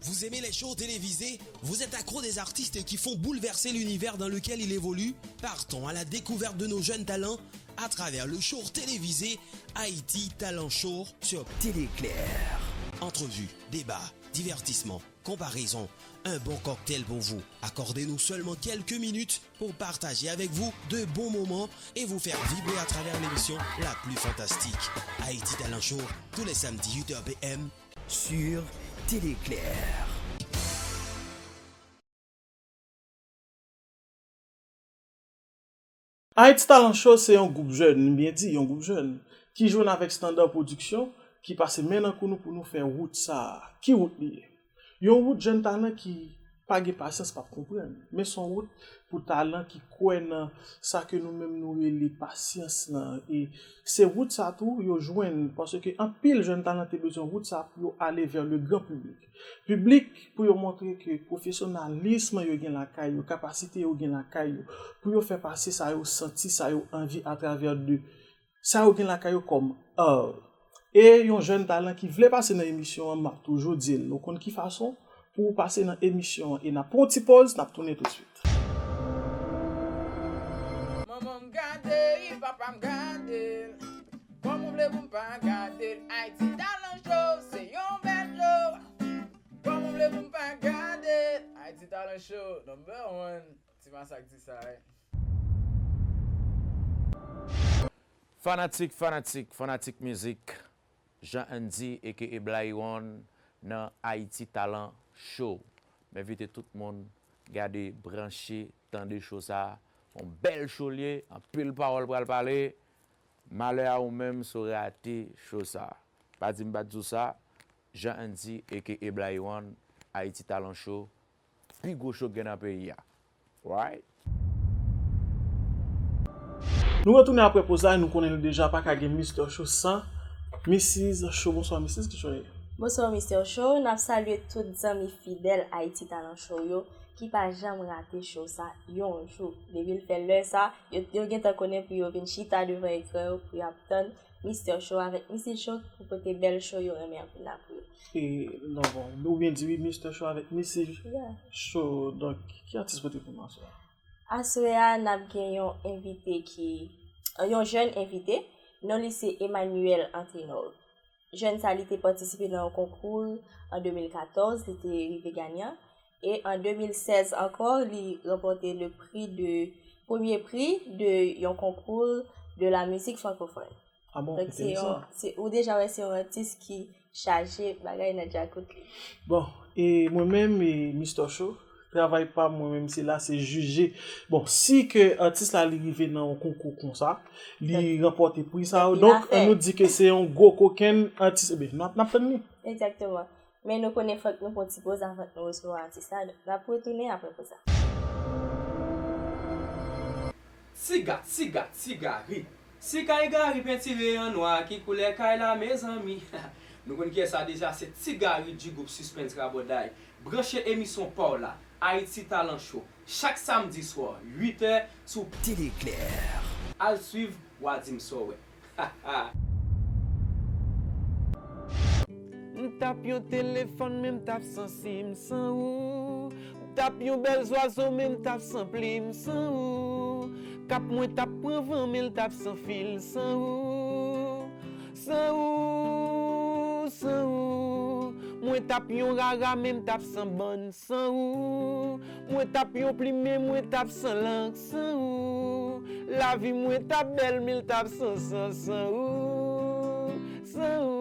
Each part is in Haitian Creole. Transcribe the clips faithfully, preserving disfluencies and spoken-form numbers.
Vous aimez les shows télévisés ? Vous êtes accro des artistes qui font bouleverser l'univers dans lequel ils évoluent ? Partons à la découverte de nos jeunes talents à travers le show télévisé Haïti Talent Show sur Télé Éclair. Entrevue, débat, divertissement, comparaison, un bon cocktail pour vous. Accordez-nous seulement quelques minutes pour partager avec vous de bons moments et vous faire vibrer à travers l'émission la plus fantastique. Haïti Talent Show, tous les samedis huit heures P M sur Télé Éclair. Haïti Talent Show se yon gwoup jèn, m byen di, yon gwoup jèn, ki jwenn avèk Standard Production, ki pase men nan kou nou pou nou fè wout sa a. Ki wout li ye? Yon wout jèn talan ki pa gen pasyans p ap konprann, men se yon wout pou talan ki kwè nan sa ke nou menm nou rele pasyans lan. E se wout sa tou yo jwenn, paske anpil jèn talan te bezwen wout sa pou yo ale vè le gran piblik. Piblik pou yo montre ke pwofesyonalism yo gen lakay yo, kapasite yo gen lakay yo, pou yo fè pase sa yo santi, sa yo anvi atravè de sa yo gen lakay yo kòm art. E yon jèn talan ki vle pase nan emisyon an, m ap toujou di l, ou konn ki fason pou w pase nan emisyon an. E n ap pran yon ti pòz, n ap tounen toutswit. Manman m gade l, papa m gade l. Kòman w vle pou m pa gade l? Ayiti Talan Show, se yon bèl show. Kòman w vle pou m pa gade l? Ayiti Talan Show, number one. Ti Masak di sa, wi. Fanatik, fanatik, fanatik mizik, Jean Andy aka Blayiwon nan Ayiti Talan Show. M envite tout moun gade, branche, tande show sa. Yon bèl show l ye, anpil pawòl pral pale. Malè a ou menm si w rate show sa. Pa di m pa t di w sa, Jean Andy aka Blayiwon, Ayiti Talan Show, pi gwo show k gen nan peyi a. Right? Nou retounen apre poz la, e nou konnen nou deja pa ka gen Mister Show san Missis Show. Bonswa Missis, kijan w ye? Bonswa Mister Show, n ap salye tout zanmi fidèl Ayiti Talan Show yo ki pa janm rate show sa yon jou. Depi l fè lè sa, yo, yo gentan konnen pou yo vin chita devan ekran yo pou y ap tann Mister Show avèk Missis Show pou pote bèl show yo renmen anpil la pou yo. E, non, bon, ou byen di wi, Mister Show avèk Missis Show. Donk, ki atis pote pou nou aswè a? Aswè a, n ap gen yon envite ki, yon jèn envite, non li se Emmanuel Antenor. Jèn sa, li te patisipe nan yon konkou an de mil katòz, li te rive ganyan. E an de mil sèz ankò, li ranpòte le prix de, premye pri de yon konkou de la mizik frankofòn. Ah bon, Donk, se yon, enteresan. Se, ou deja wè, se yon atis ki chaje bagay nan djakout li. Bon, e mwen menm, e Mister Show, travay pa m, mwen menm, se la, se jije. Bon, si ke atis la, li rive nan yon konkou konsa, li ranpòte pri sa yo, donk, an nou di ke se yon gwo kokenn atis, ebyen, n ap, n ap tann li. Egzakteman. Men nou konnen fòk nou pran ti poz avan nou resevwa atis la, donk n ap retounen apre poz la. Siga, siga, sigari. Siga e gari pentire an nwa, ki koulè kay la mezanmi? Nou konn kiyès sa deja, se Ti Gari du groupe Suspense Rabòday. Branche emisyon pa w la, Ayiti Talan Show, chak samdi swa, uit è, sou Télé Éclair. Al swiv, w a di m sa w wè. M t ap yon telefòn, men m t ap san sim san ou. M t ap yon bèl zwazo, men m t ap san plim san ou. Kap mwen t ap pran van, men l t ap san fil san ou. San ou, san ou. Mwen t ap yon rara, men m t ap san bann san ou. Mwen t ap yon plim, men mwen t ap san lang san ou. Lavi mwen t ap bèl, men l t ap san san san ou. San ou.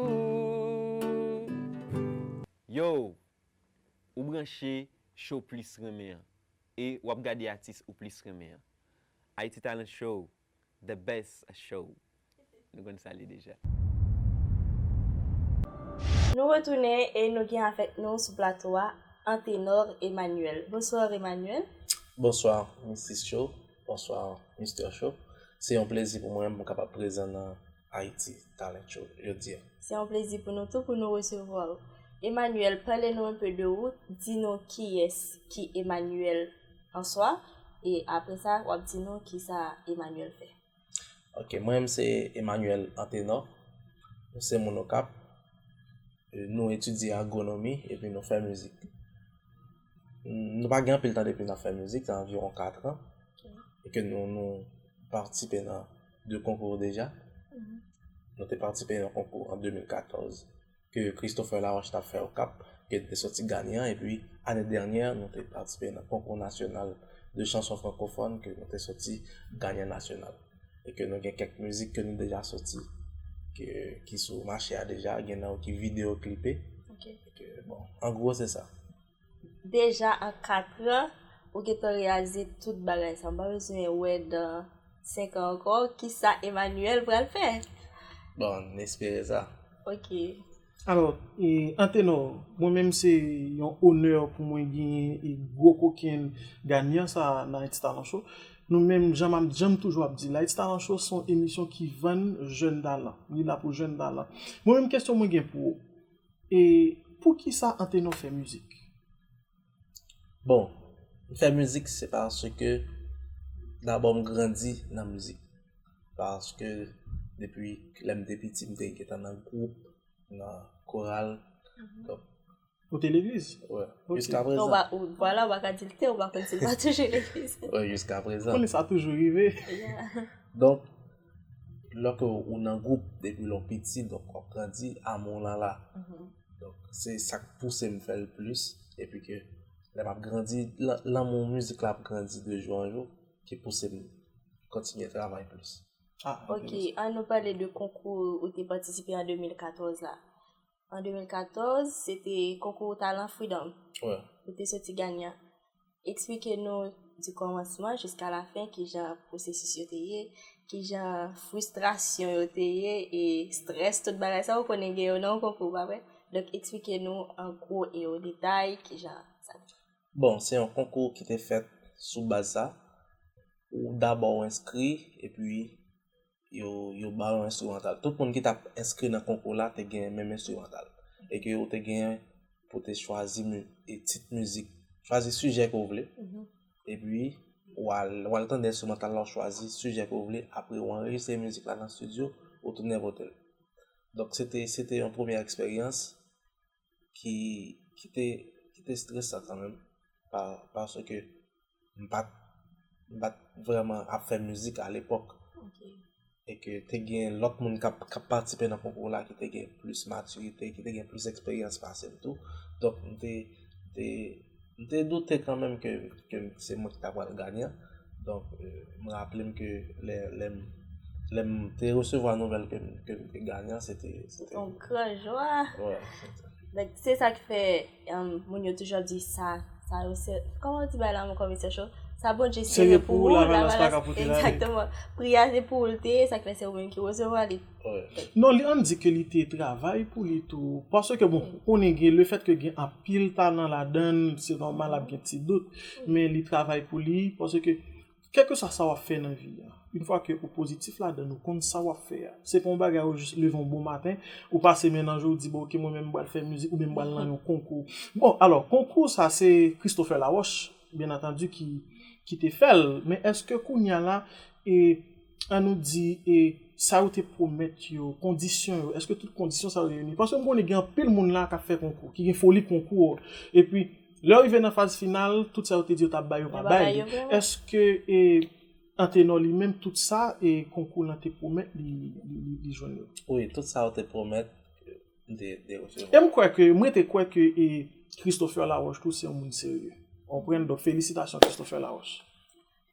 Yo, ou branche show plis renmen an. E w ap gade atis ou plis renmen an. Haiti Talent Show, the best show. Nou konn sa li deja. Nou retounen e nou gen avèk nou sou plato a Antenor Emmanuel. Bonswa Emmanuel. Bonswa Missis Show. Bonswa Mister Show. Se yon plezi pou mwen pou m kapab prezan nan Haiti Talent Show jodi a. Se yon plezi pou nou tou pou nou resevwa w. Emmanuel, pale nou enpe de ou, di nou kiyès ki Emmanuel an swa, e apre sa, w ap di nou kisa Emmanuel fè. Ok, mwen menm se Emmanuel Antenor. Mwen se moun Okap. e, nou etidye agwonomi epi nou fè mizik. Nou pa gen anpil tan depi n ap fè mizik, se anviwon kat an, e ke nou, nou patisipe nan de konkou deja. Nou te patisipe nan konkou an de mil katòz ke Christopher Laroche t ap fè Okap, ke n te soti ganyan, epi ane dènyè, nou te patisipe nan konkou nasyonal de chanson frankofòn, ke nou te soti ganyan nasyonal. E ke nou gen kèk mizik ke nou deja soti, ke, ki sou mache a deja, gen nan yo ki videyo klipe. E ke, bon, an gwo, se sa. Deja an kat an, ou gentan reyalize tout bagay sa. M pa bezwen wè nan senk an ankò, kisa Emmanuel pral fè. Bon, n espere sa. Ok. Alò, e, Antenor, mwen menm se yon onè pou mwen genyen e gwo kokenn ganyan sa nan It's Talent Show. Nou menm, jan m ap, jan m toujou ap di, la It's Talent Show se yon emisyon ki vann jèn talan. Li la pou jèn talan. Mwen menm, kesyon mwen gen pou ou, e poukisa Antenor fè mizik? Bon, m fè mizik se paske dabò m grandi nan mizik. Paske depi lè m te piti, m te gentan nan gwoup, nan koral. Donk, Ou te legliz? Wè. Ok. Jiska Non, prezan. ba, ou, vwala, ou pa ka di l te, ou pa konn si l pa toujou legliz. Wè, jiska prezan. Konnen sa toujou rive. Yeah. Donk, lòske ou nan gwoup depi lè w piti, donk w ap grandi, amou lan la. Donk, se sa k pouse m fè l plis. Epi ke, lè m ap grandi, lan- lanmou mizik la ap grandi de jou an jou, ki pouse m kontinye travay plis. Ah, Ok, an nou pale de konkou ou te patisipe an de mil katòz la. An de mil katòz, se te konkou Talan Freedom. Wè. Ou te soti ganyan. Eksplike nou di kòmansman jiska lafen kijan pwosesis yo te ye, kijan fristrasyon yo te ye, e strès, tout bagay sa ou konnen gen yo nan yon konkou, pa vre? Donk, eksplike nou an gwo e o detay kijan sa te. Bon, se yon konkou ki te fèt sou baz sa. Ou dabò w enskri, epi yo, yo ba w yon enstrimantal. Tout moun ki t ap enskri nan konkou la te gen menm enstrimantal. E ke ou te gen pou te chwazi mi- e tit mizik, chwazi sijè ke w vle. Epi, w al, w al tande enstrimantal la, w chwazi sijè ke w vle, apre w anrejistre mizik la nan estidyo, ou tounen vote l. Donk, se te, se te yon premyè eksperyans ki, ki te, ki te stresan kanmenm, pa, paske m pa t, m pa t vrèman ap fè mizik alepòk. E ke te gen lòt moun k ap, k ap patisipe nan konkou la ki te gen plis matirite, ki te gen plis eksperyans pase m tou. Donk, m te, te, m te doute kanmenm ke, ke se mwen ki ta pral ganyan. Donk, e, m raple m ke lè, lè m, lè m te resevwa nouvèl ke m, ke m te ganyan, se te, se te Yon gran jwa. Wè, se te. Donk, se sa ki fè um, moun yo toujou ap di sa, sa yo se, kòman w di bagay la ankò, mesye Cho? Sa Bondye Sere sere pou pou ou, ou, lavalas pa lavalas, ka pote lale. Egzakteman. Priyè a se pou ou l te ye, sa k fè se ou menm ki resevwa li. Wè. Non, li, ann di ke li te travay pou li tou. Paske, bon, konnen gen, le fèt ke gen anpil talan ladan l, se nòmal ap gen ti dout. Men li travay pou li, paske, kèlkeswa sa w ap fè nan vi a, yon fwa ke ou pozitif ladan l, ou konn sa w ap fè a. Se pa yon bagay ou jis leve yon bon maten, ou pase men nan je w, ou di, bon, ok, mwen menm m pral fè mizik, oubyen m pral nan yon konkou. Bon, alò, konkou sa, se Christopher Laroche, byen antandi, ki, ki te fè l. Men èske kounye a la, e, ann nou di, e, sa yo te pwomèt yo, kondisyon yo, èske tout kondisyon sa yo reyini? Paske m konnen gen anpil moun la k ap fè konkou, ki gen foli konkou, epi lè yo rive nan faz final, tout sa yo te di yo t ap bay, yo pa bay li. Èske, e, Antenor li menm, tout sa, e, konkou lan te pwomèt li, li, li, li jwenn yo? Wi, tout sa yo te pwomèt, m te, te resevwa. E m kwè ke, mwen te kwè ke, e, Christopher Laroche tou se yon moun serye. Konprann? Donk, felisitasyon Christopher Laroche.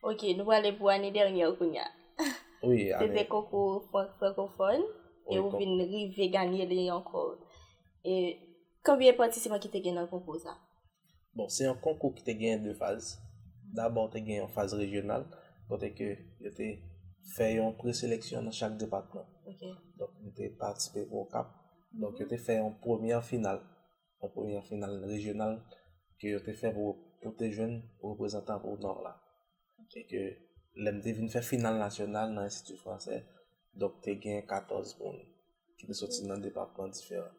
Ok, nou prale pou ane dènyè kounye a. Wi, Se te ane. Konkou fran- frankofòn, e Wi, ou kon- vin rive ganye li ankò. E konbyen patisipan ki te gen nan konkou sa? Bon, se yon konkou ki te gen de faz. Dabò, te gen yon faz rejyonal, kote ke yo te fè yon preseleksyon nan chak depatman. Ok. Donk, nou te patisipe pou Okap. Donk, yo te fè yon premyè final. Yon premyè final rejyonal ke yo te fè pou, pou te jwenn reprezantan pou Nò la. E ke lè m te vin fè final nasyonal nan Enstiti Fransè, donk te gen katòz moun ki te soti nan depatman diferan.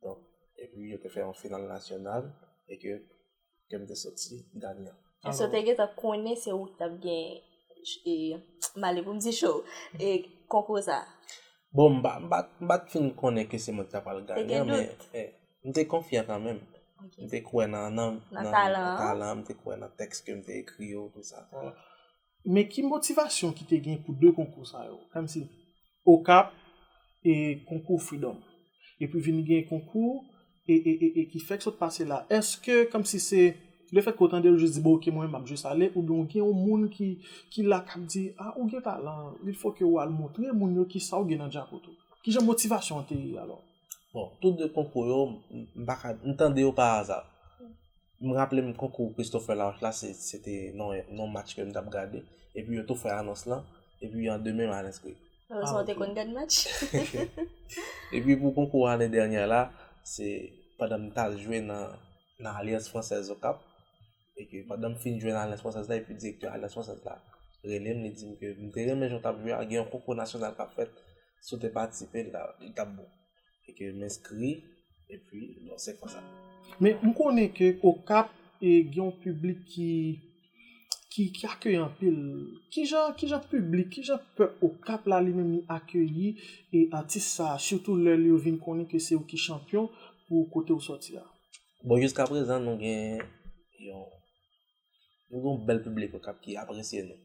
Donk, epi yo te fè yon final nasyonal e ke, ke m te soti ganyan. Èske w te gentan konnen se ou ki t ap gen, e, m ale pou m di cho, e, konkou sa? Bon, m pa, m pa, m pa t fin konnen ke se mwen ki ta pral ganyan, men eh, m te konfyan kanmenm. M te kwè nan, nan, nan talan an, m te kwè nan tèks ke m te ekri yo, tout sa. Men ki motivasyon ki te gen pou de konkou sa yo? Kòmsi Okap e konkou Freedom. Epi vin gen konkou e, e, e, e ki fèk sot pase la. Èske kòmsi se lefètke w tande l jis di bon ok mwen m ap jis ale oubyen w gen yon moun ki, ki la k ap di a ou gen talan, il fo ke w al montre moun yo kisa w gen nan djakout ou. Kijan motivasyon an te ye alò? Bon, tou de konkou yo, m pa ka, m tande yo pa aza. M raple m konkou Christopher Laroche la, se, se te nan yon match ke m t ap gade. Epi yo tou fè anons lan. Epi an demen m al enskri. Erezman w te konn gad match. Epi pou konkou ane dènyè la, se pandan m t al jwe nan, nan Alliance Française Okap. E ke pandan m fin jwe nan Alliance Française la, epi direktè Alliance Française la rele m, li di m ke m te renmen jan w t ap jwe a, gen yon konkou nasyonal k ap fèt, si w te patisipe, li t ap bon. E ke m enskri, epi, bon, se konsa. Men m konnen ke Okap e, gen yon piblik ki, ki, ki akeyan anpil. Kijan, kijan piblik, kijan pèp Okap la li menm li akeyi e atis sa, sitou lè yo vin konnen ke se ou ki chanpyon pou kote ou sòti a? Bon, jiska prezan nou gen yon, nou gen yon bèl piblik Okap ki apresye nou.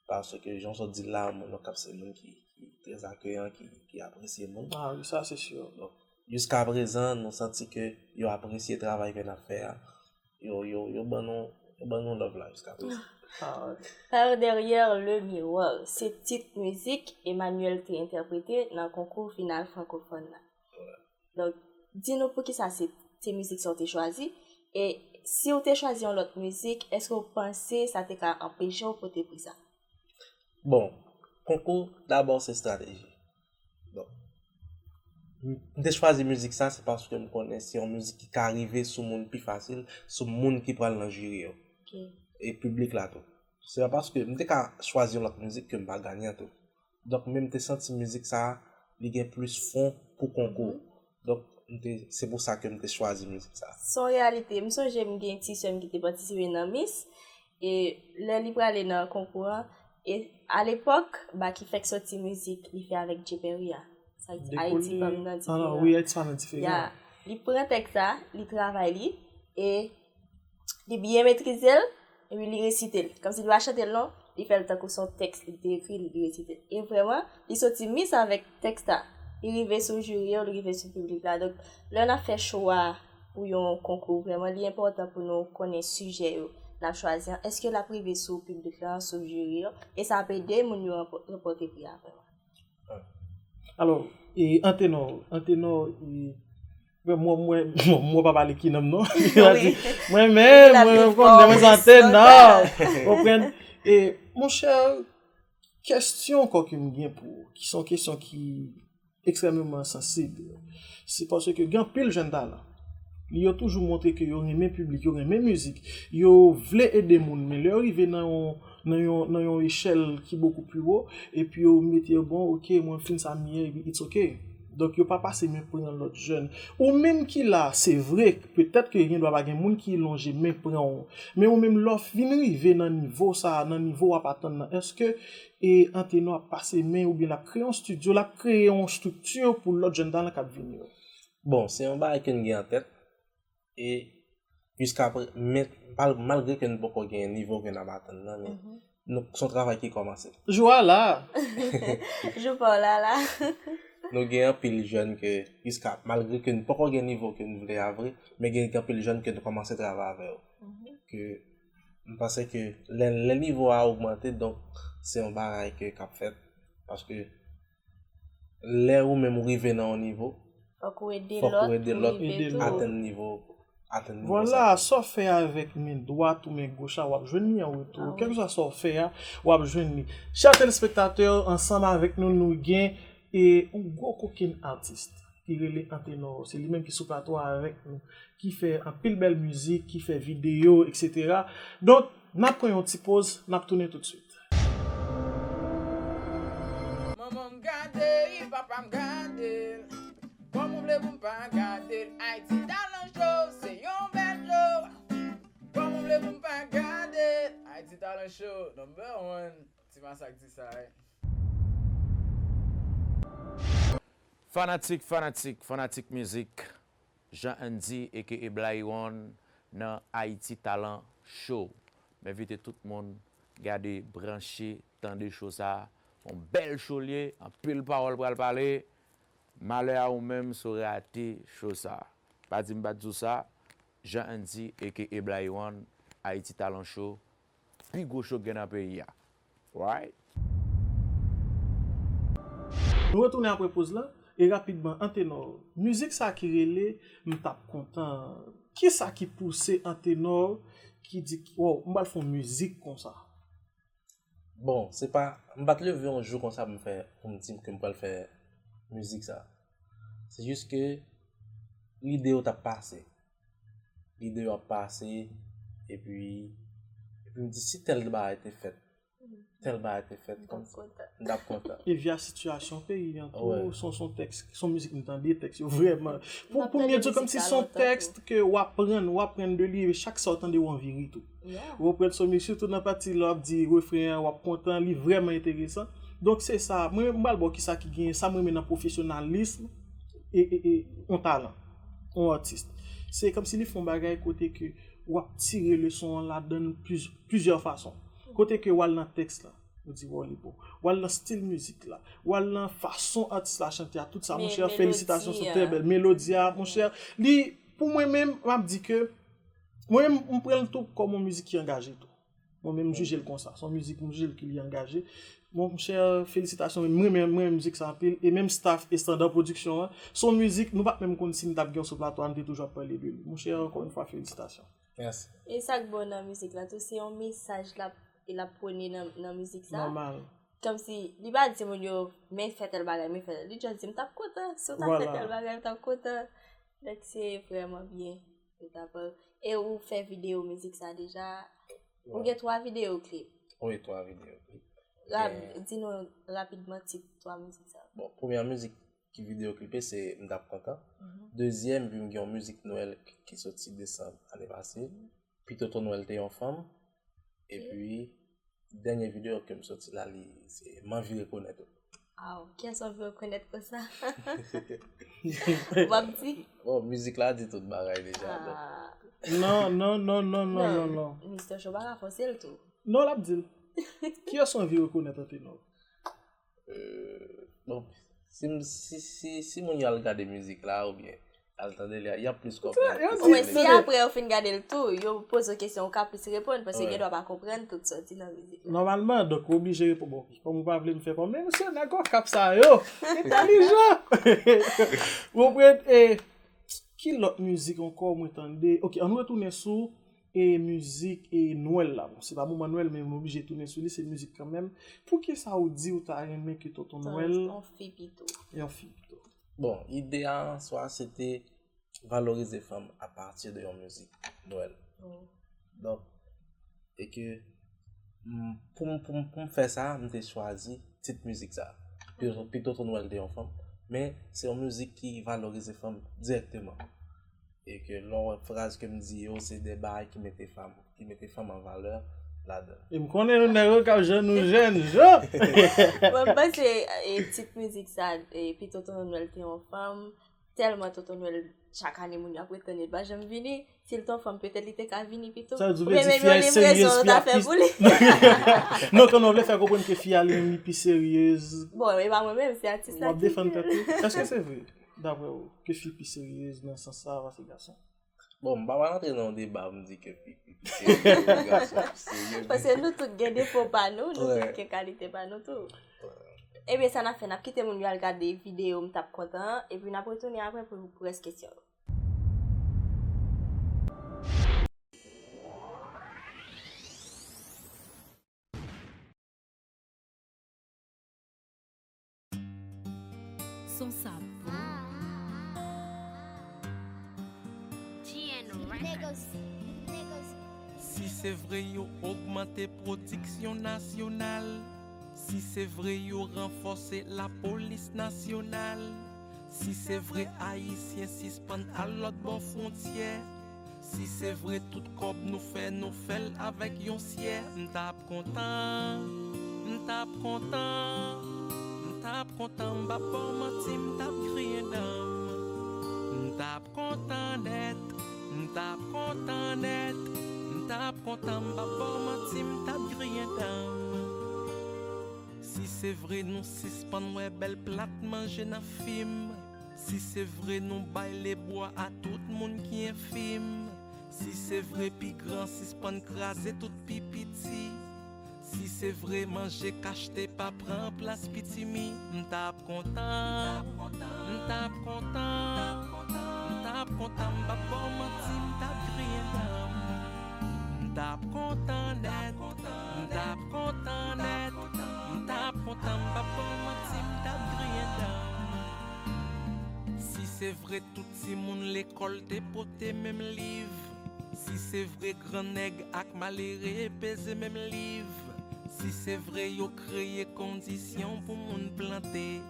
Paske jan w sot di l la, moun Okap se moun ki, ki trè akeyan, ki, ki apresye moun. Ah wi, sa se si. Donk, jiska prezan, nou santi ke yo apresye travay ke n ap fè a. Yo, yo, yo ban nou, yo ban nou love la jiska prezan. Ah, ok. Par derrière le miroir, se tit mizik Emmanuel te entèprete nan konkou final frankofòn la. Donk, di nou poukisa se, se mizik sa w te chwazi, e si w te chwazi yon lòt mizik, èske w panse sa te ka anpeche w pote pri sa? Bon, konkou, dabò se estrateji. Bon. M te chwazi mizik sa, se paske m konnen se yon mizik ki ka rive sou moun pi fasil, sou moun ki pral nan jiri yo. E piblik la tou. Se pa paske m te ka chwazi yon lòt mizik ke m pa ganyan tou. Donk, men m te santi mizik sa, li gen plis fon pou konkou. Donk, m te, se pou sa ke m te chwazi mizik sa. Se yon reyalite. M sonje m gen ti sè m ki te patisipe nan Miss. E lè li prale nan konkou an, e alepòk, Baky fèk soti mizik li fè avèk Jay Perry a. Sa ki di Ayiti pa m nan diferan. Wi, Ayiti pa m nan diferan. Li pran tèks sa, li travay li, e li byen metrize l, epi li resite l. Kòmsi li pa chante l non, li fè l tankou se yon tèks li te ekri, li resite l. E vrèman, li soti Miss avèk tèks sa. Li rive sou jiri yo, li rive sou piblik la. Donk, lè n ap fè chwa pou yon konkou, vrèman, li enpòtan pou nou konnen sijè yo n ap chwazi an. Èske l ap rive sou piblik la, sou jiri yo? E sa ap ede moun yo ranpò-, ranpòte pri a vrèman. Alò, e Antenor, Antenor, e, mwen, mwen, mwen, mwen pa pale ki nonm non. Mwen, mwen, mwen, mwen, mwen, Antenor. Konprann? E, monchè, kèsyon ankò ke m gen pou ou, ki se yon kèsyon ki ekstrèmeman sansib, se paske gen anpil jèn talan. Yo toujou montre ke yo renmen piblik, yo renmen mizik, yo vle ede moun, men lè yo rive nan yon, nan yon, nan yon echèl ki bokou pi wo, epi yo mete yo, bon, ok, mwen fin sa m ye, epi it's ok. Donk, yo pa pase men pran lòt jèn. Ou menm ki la, se vre, petèt ke gendwa pa gen moun ki lonje men pran w, men ou menm lè w vin rive nan nivo sa, nan nivo w ap atann nan, èske e Antenor ap pase men oubyen l ap kreye yon estidyo, l ap kreye yon estrikti pou lòt jèn talan k ap vini yo? Bon, se yon bagay ke n gen an tèt. E jiska pre-, men, mal-, malgre ke n poko gen nivo ke n ap atann nan, men nou, se yon travay ki kòmanse. Jou a la! Jou pa w la la. Nou gen anpil jèn ke, jiska, malgre ke n poko gen nivo ke n vle a vre, men gen anpil jèn ke nou kòmanse travay avè yo. Ke m panse ke lè, lè nivo a ogmante, donk se yon bagay ke k ap fèt. Paske lè ou menm ou rive nan yon nivo, fòk ou ede lòt pou rive tou. Atenn nivo, atenn nivo sa. Vwala, sa w fè avèk men dwat ou men goch la, w ap jwenn li an retou. Kèlkeswa sa w fè a, w ap jwenn li. Chè telespektatè, ansanm avèk nou, nou gen e yon gwo kokenn atis ki rele Antenor. Se li menm ki sou plato a avèk nou, ki fè anpil bèl mizik, ki fè videyo, etsetera. Donk, n ap pran yon ti poz, n ap tounen toutswit. Manman m gade l, papa m gade l. Kòman w vle pou m pa gade l? Ayiti Talent Show se yon bèl show. Kòman w vle pou m pa gade l? Ayiti Talent Show number one. Ti Masak di sa, wi. Fanatik, fanatik, fanatik mizik, Jean Andy aka Blayon nan Haïti Talent Show. M envite tout moun gade, branche, tande show sa. Yon bèl show l ye, anpil pawòl pral pale. Malè a ou menm si w rate show sa. Pa di m pa t di w sa. Jean Andy aka Blayon, Haïti Talent Show, pi gwo show k gen nan peyi a. Right? Nou retounen apre poz la, e rapidman, Antenor, mizik sa ki rele M t ap kontan, kisa ki pouse Antenor ki di, wow, m pral fè yon mizik konsa? Bon, se pa, m pa t leve yon jou konsa pou m fè, pou m di ke m pral fè mizik sa. Se jis ke lide yo t ap pase. Lide yo ap pase, epi, epi m di si tèl bagay te fèt, tèl bagay te fèt, m t ap kontan. E via sitiyasyon peyi an tou, se yon tèks, se yon mizik m tande, tèks yo vrèman. Pou, pou m byen di w, kòmsi se yon tèks ke w aprann, w aprann de li, e chak sa w tande w anvi ri tou. Ou konprann, so, men sitou nan pati lè w ap di refren an, w ap kontan, li vrèman enteresan. Donk se sa, mwen, m pral ba w kisa ki genyen, sa m renmen nan pwofesyonalism e, e, e yon talan, yon atis. Se kòmsi li fè yon bagay kote ke w ap tire leson an ladan l pliz, plizyè fason. Kote ke w al nan tèks la, ou di, wow, li bon. W al nan stil mizik la, w al nan fason atis la chante a, tout sa, monchè, felisitasyon, se trè bèl. Melodi a, monchè, li, pou mwen menm, m ap di ke, mwen menm, m pran l tou kòm yon mizik ki angaje tou. Mwen menm, m jije l konsa. Se yon mizik, m jije l ke li angaje. Monchè, felisitasyon, mwen renmen, mwen renmen mizik sa anpil. E menm staff Estanda Production an, se yon mizik, nou pa t menm konn si n t ap gen w sou plato a, n te toujou ap pale de li. Monchè, ankò yon fwa, felisitasyon. Mèsi. E sa k bon nan mizik la tou, se yon mesaj l ap, l ap pwone nan, nan mizik sa. Nòmal. Kòmsi, li pa di moun yo, men fè tèl bagay, men fè tèl. Li just di, m t ap kontan, si w ta fè tèl bagay, m t ap kontan. Donk, se vrèman byen. Ou ta pral. E ou fè videyo mizik sa deja? Ou gen twa videyo klip. Wi, twa videyo klip. Rap, di nou rapidman tit twa mizik sa. Bon, premyè mizik ki videyo klipe se M t ap kontan. Dezyèm, epi m gen yon mizik Nwèl ki, ki soti desanm ane pase. Pito Ton Nwèl te yon fanm. Epi, dènye videyo ke m soti la, li se M anvi rekonèt ou. Aw, kiyès w anvi rekonèt konsa? W ap di? Bon, mizik la di tout bagay deja. Donk. Ah. Non, non, non, non, non, non, non. Mister Show pa ka fòse l tou. Non, l ap di l. Kiyès w anvi rekonèt Antenor? Euh, bon, si, m- si, si, si moun yo al gade mizik la, oubyen al tande li, y ap plis Yo konprann. di Mwen, si apre yo fin gade l tou, yo poze w kesyon, ou ka plis reponn, paske gen dwa pa konprann tout sa w di nan mizik la. Nòmalman, donk ou oblije reponn, bon, kòm ou pa vle m fè kòman, men mesye, nèg okap sa yo, entèlijan. Ou konprann, e, ki lòt mizik ankò mwen tande? Ok, ann retounen sou, e, mizik, e, Nwèl la. Bon, se pa moman Nwèl, men m oblije tounen sou li, se mizik kanmenm. Poukisa ou di ou ta renmen ke Tonton Nwèl... Yon fi pito. Yon fi pito. Bon, ide a an swa se te valorize fanm apati de yon mizik Nwèl. Donk, e ke m- pou m- pou m- pou m fè sa, m te chwazi tit mizik sa. Pito, Pito Ton Nwèl te yon fanm. Men se yon mizik ki valorize fanm dirèkteman. E ke lè w wè fraz ke m di yo, se de bagay ki mete fanm, ki mete fanm an valè ladan. E m konnen nou nèg yo k ap jwenn nou jèn jan. Mwen, m panse, e, tit mizik sa, e, Pito Ton Nwèl te yon fanm, tèlman Tonton Nwèl, chak ane moun yo ap ret tann li, li pa janm vini. Si l te yon fanm, petèt li te ka vini pito. Sa vle di ou Oubyen vle di menm fi a yon seryez, livrezon, fi ta a fè pi- pou li. Non, kan nou vle fè konprann ke fi a li menm li pi seryez. Bon, e pa mwen menm, se atis W la ap ki defann di tèt l. ou. Èske se vre, daprè ou, ke fi pi seryez nan sans sa pase gason? Bon, m pa pral antre nan yon deba pou m di ke fi pi seryez ke gason, pi seryez. Paske nou tout gen defo pa nou, nou tout gen kalite pa nou tou. Ebyen, sa n ap fè, n ap kite moun yo al gade videyo M t ap kontan an, epi n ap retounen apre pou, pou rès kesyon yo. Son sa bon. Si se vre yo ogmante pwodiksyon nasyonal, si se vre yo ranfòse lapolis nasyonal, si se vre Ayisyen sispann al lòt bò fwontyè, si se vre tout kòb nou fè, nou fè l avèk yon syè, m t ap kontan, m t ap kontan, m t T ap kontan, m p ap ba w manti, m t ap griyen dan m. M t ap kontan nèt, m t ap kontan nèt, m t ap kontan, m p ap ba w manti, m t ap griyen dan m. Si se vre nou sispann wè bèl plat manje nan fim, si se vre nou bay lebwa a tout moun ki enfim, si se vre pi gran sispann kraze tout pi piti, si se vre manje k achte pa pran plas pitimi, m t ap kontan, m t ap kontan, m t ap kontan, m p ap ba w manti, m t ap griyen dan m. M t ap kontan nèt, m t ap kontan nèt, m t ap kontan, m p ap ba w manti, m t ap griyen dan m. Si se vre tout timoun lekòl te pote menm liv, si se vre gran nèg ak malere peze menm liv, si se vre yo kreye kondisyon pou moun plante,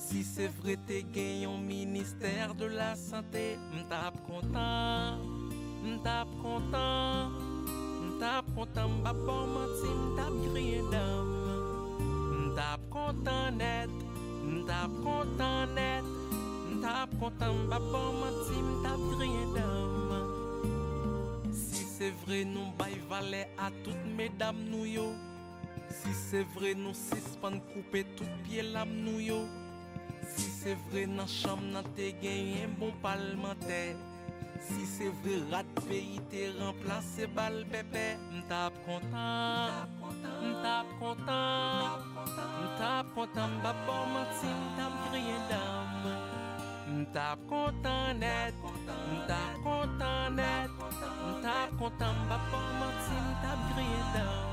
si se vre te gen yon ministè de la sante, m t ap kontan, m t ap kontan, m t ap kontan, m p ap ba w manti, m t ap griyen dan m. M t ap kontan nèt, m t ap kontan nèt, m t ap kontan, m p ap ba w manti, m t ap griyen dan m. Si se vre nou bay valè a tout medam nou yo, si se vre nou sispann koupe tout pye lam nou yo, si se vre nan chanm nan te genyen bon palmantè, si se vre rad peyi te ranplase bal pèpè, m t ap kontan, m t ap kontan, m t ap kontan, m p ap ba w manti, m t ap griyen dan m. M t ap kontan nèt, m t ap kontan nèt, m t ap kontan, m p ap ba w manti, m t ap griyen dan m.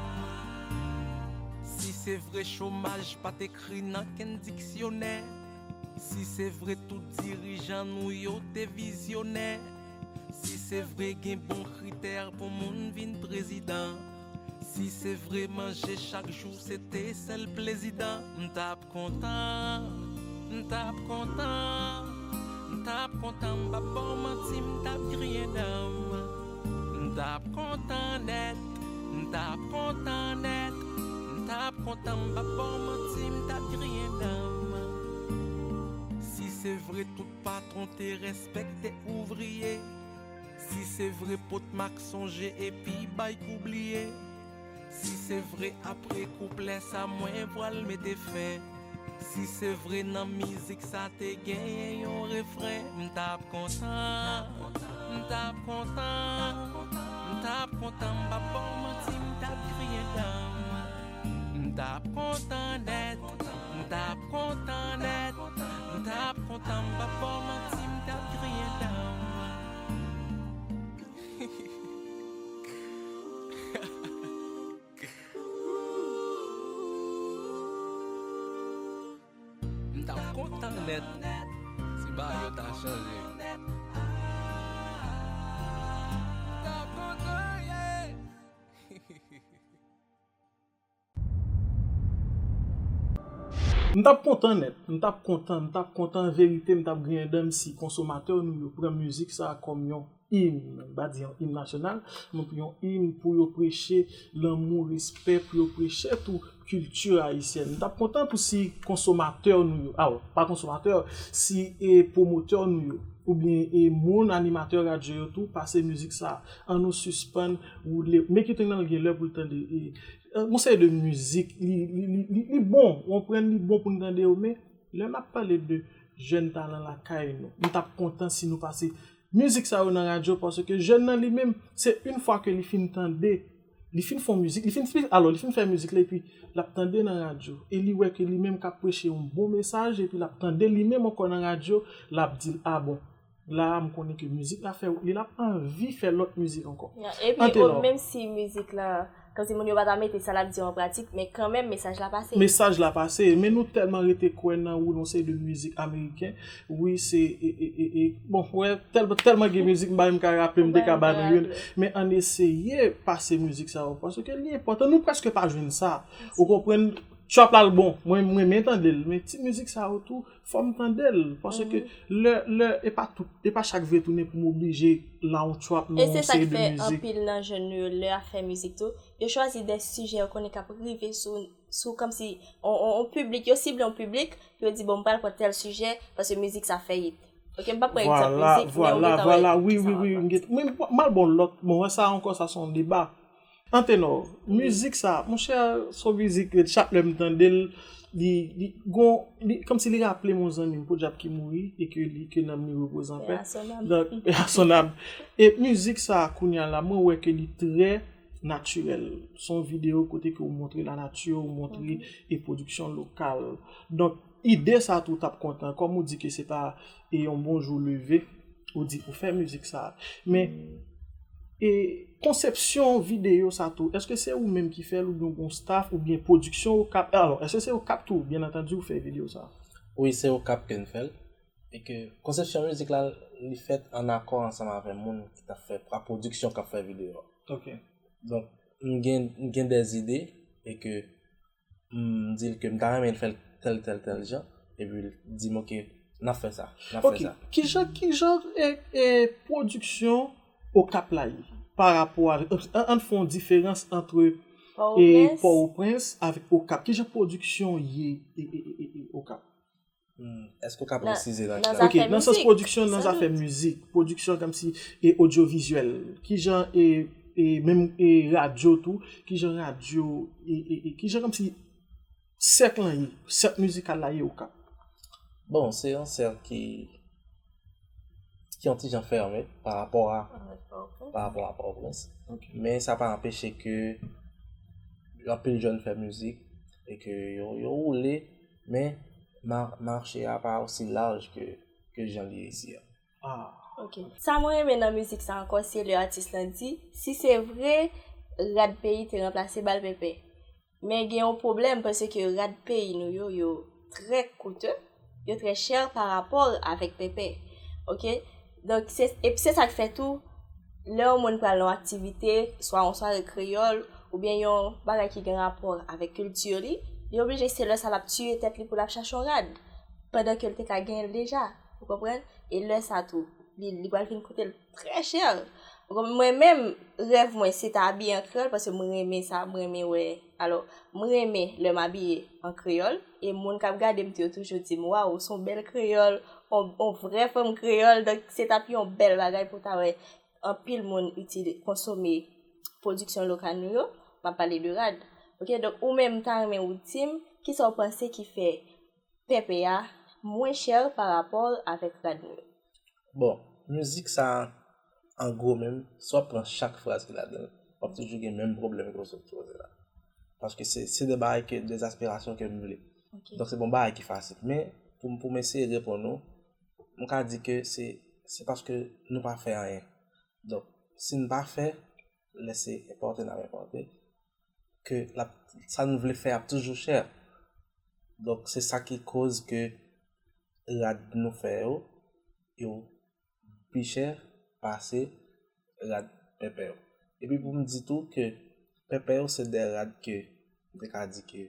Si se vre chomaj pa t ekri nan kenn diksyonè, si se vre tout dirijan nou yo te vizyonè, si se vre gen bon kritè pou moun vin prezidan, si se vre manje chak jou se te sèl plezi dan, m t ap kontan, m t ap kontan, m t ap kontan, m p ap ba w manti, m t ap griyen dan m. M t ap kontan nèt, m t ap kontan nèt, m t ap kontan, m p ap ba w manti, m t ap griyen dan m. Si se vre tout patwon te respekte ouvriye, si se vre pot mak sonje epi bay kou bliye, si se vre apre kouplè sa mwen pral mete fen, si se vre nan mizik sa te genyen yon refren, m t ap kontan, m t ap kontan, m t ap kontan, m p ap ba w manti, m t ap griyen dan m. M t ap kontan nèt, m t ap kontan nèt, m t ap kontan, m p ap ba w manti, m t ap griyen dan m. M t ap kontan nèt si bagay yo ta chanje. M t ap kontan, yeah. M t ap kontan nèt, m t ap kontan, m t ap kontan an verite, m t ap griyen dan m si konsomatè nou yo pran mizik sa a kòm yon im, m pa di yon im nasyonal, men yon im pou yo preche lanmou, respè, pou yo preche tou kilti ayisyèn. M t ap kontan tou si konsomatè nou yo, aw, pa konsomatè, si e pwomotè nou yo, oubyen e moun animatè radyo yo tou pase mizik sa a. Ann nou sispann woule. Make it rain nan gen lè pou l tande e, e, yon seri de mizik, li, li, li, li, li bon, w konprann, li bon pou n tande yo, men lè n ap pale de jèn talan lakay nou, m t ap kontan si nou pase mizik sa yo nan radyo, paske jèn nan li menm, se yon fwa ke li fin tande, li fin fè yon mizik, li fin, alò, li fin fè mizik la, epi l ap tande nan radyo, e li wè ke li menm k ap preche yon bon mesaj, epi l ap tande li menm ankò nan radyo, l ap di l, a bon, la a, m konnen ke mizik la fè wout li, l ap anvi fè lòt mizik ankò. Ya, epi, menm si mizik la, kòmsi moun yo pa ta mete sa l ap di yo an pratik, men kanmenm, mesaj la pase. Mesaj la pase, men nou tèlman rete kwè nan woulonse de mizik ameriken. Wi, se, e, e, e, e, bon, wè, tèl-, tèlman gen mizik, m pa menm ka raple m, m te ka ba nou youn. Men ann eseye pase mizik sa yo, paske li enpòtan. Nou prèske pa jwenn sa. Ou konprann? Trap la l bon, mwen m renmen tande l, men ti mizik sa yo tou, fò m tande l, paske lè, lè, e pa tout, e pa chak vre tounen pou m oblije la yon trap nan yon seri de mizik. E se sa k fè anpil nan jèn nou yo, lè y ap fè mizik tou, yo chwazi de sijè yo konnen k ap rive sou, sou kòmsi on, on, on piblik, yo sible yon piblik, pou yo di, bon, m pral pran tèl sijè, paske mizik sa fè hit. Ok, m p ap pran egzanp mizik, men ou gentan wè ki sa w ap pale. Wi, wi, wi, m al bon lòt, bon, wè sa ankò, sa se yon deba. Antenò, mizik sa, monchè, se yon mizik, chak lè m tande l, li, li, gon, li, kòmsi li raple m yon zanmi m, podyab ki mouri, e ke li, ke nanm li repoze an pè. Donk, paix à son âme. E mizik sa, kounye a la, mwen wè ke li trè natirèl. Se yon videyo kote ke ou montre lanati, ou montre e pwodiksyon lokal. Donk, ide sa tou t ap kontan, kòm ou di ke se pa e yon bon jou leve, ou di ou fè mizik sa. Men, e konsepsyon videyo sa tou, èske se ou menm ki fè l oubyen w gen yon staff oubyen pwodiksyon Okap? Alò, èske se Okap tou, byen antandi, ou fè videyo sa? Wi, se Okap ke n fè l. E ke konsepsyon mizik la, li fèt an akò ansanm avè moun ki t ap fè, a pwodiksyon k ap fè videyo a. Ok. Donk, m gen, m gen de ide e ke m di l ke m ta renmen l fè l tèl, tèl, tèl jan, epi l di m, ok, n ap fè sa, n ap fè sa. Ok, kijan, kijan e, e pwodiksyon Okap la ye pa rapò avèk, an, an fè yon diferans antre e Pòtoprens avèk Okap? Kijan pwodiksyon ye e, e, e, e, e Okap? Hmm, èske w ka presize nan ki sa? Ok, nan sans pwodiksyon, nan zafè mizik, podiksyon kòmsi e odyovizyèl, kijan e, e menm e radyo tou, kijan radyo e, e, e kijan kòmsi sèk lan ye, sèk mizikal la ye Okap? Bon, se yon sèk ki, ki yon ti jan fèmen pa rapò a, pa rapò a Pòtoprens. Ok. Men sa pa anpeche ke anpil jèn fè mizik e ke yo, yo woule, men ma-, mache a pa osi laj ke, ke jan li ye isi a. Ah. Ok. Sa mwen renmen nan mizik sa ankò, se lè atis lan di, si se vre, rad peyi te ranplase bal pèpè. Men gen yon pwoblèm, paske rad peyi nou yo, yo trè koute, yo trè chè pa rapò avèk pèpè. Ok? Donk, se, epi se sa k fè tou, lè yon moun pral nan yon aktivite, swa yon sware kreyòl, oubyen yon bagay ki gen rapò avèk kilti li, li oblije se lè sa l ap tiye tèt li pou l ap chache yon rad, pandan ke l te ka genyen l deja. Ou konprann? E lè sa tou, li, li pral vin koute l trè chè. Ou konprann? Mwen menm, rèv mwen, se ta abiye an kreyòl, paske mwen renmen sa, mwen renmen wè. Alò, mwen renmen lè m abiye an kreyòl, e moun k ap gade m tou, yo toujou di m, waw, ou se yon bèl kreyòl, on, on vrè fanm kreyòl, donk se t ap yon bèl bagay pou w ta wè anpil moun itili-, konsome pwodiksyon lokal nou yo, m ap pale de rad. Ok, donk ou menm, m ta renmen ou di m, kisa w panse ki fè pèpè a mwen chè pa rapò avèk rad nou yo? Bon, mizik sa, an gwo menm, si w ap pran chak fraz ki ladan l, w ap toujou gen menm pwoblèm ke w sot poze la. Paske se, se de bagay ke, de aspirasyon ke m vle. Ok. Donk se pa yon bagay ki fasil. Men, pou, pou m eseye reponn ou, m ka di ke se, se paske nou pa fè anyen. Donk, si n pa fè, lè se enpòte n ap enpòte, ke l ap, sa nou vle fè ap toujou chè. Donk, se sa ki koz ke rad nou fè yo, yo pi chè pase rad pèpè yo. Epi pou m di tou ke pèpè yo se de rad ke m te ka di ke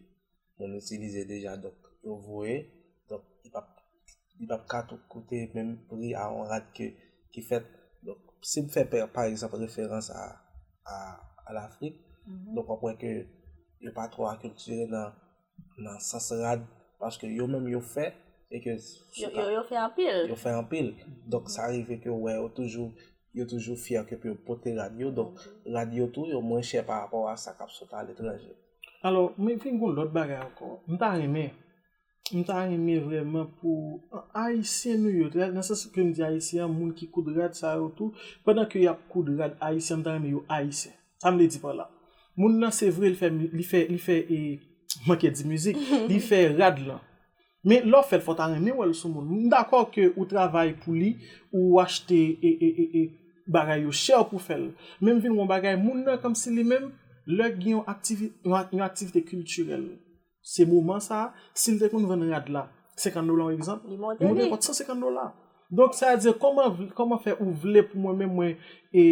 moun itilize deja, donk yo voye, donk li p ap, li p ap ka tou koute menm pri a yon rad ke, ki fèt. Donk, si m fè, pa, pa egzanp, referans a, a, a Lafrik, donk w ap wè ke yo pa twò akiltire nan, nan sans rad, paske yo menm yo fè, e ke yo, yo, yo fè anpil. Yo fè anpil. Donk, sa rive ke w wè yo toujou, yo toujou fyè ke pou yo pote rad yo. Donk, rad yo tou, yo mwen chè pa rapò a sa k ap sot aletranje. Alò, men vin gon lòt bagay ankò. M ta renmen, m ta renmen vrèman pou Ayisyen nou yo, nan sans ke m di Ayisyen an, moun ki koud rad sa yo tou, pandan ke y ap koud rad Ayisyen, m ta renmen yo Ayisyen. Sa m vle di pa la? Moun nan, se vre, li fè, li fè, li fè, e, manke di mizik, li fè rad lan. Men lè w fè l, fò w ta renmen wè l sou moun. M dakò ke ou travay pou li, ou achte e, e, e, e bagay yo chè pou fè l. Men m vin wè yon bagay, moun nan kòmsi li menm, lè gen yon aktivi-, yon ak-, yon aktivite kiltirèl, se moman sa, si l te konn vann rad la senkant dola, yon egzanp, li montre nenpòt san senkant dola. Donk, sa vle di, kòman, kòman fè ou vle pou mwen menm, mwen, e,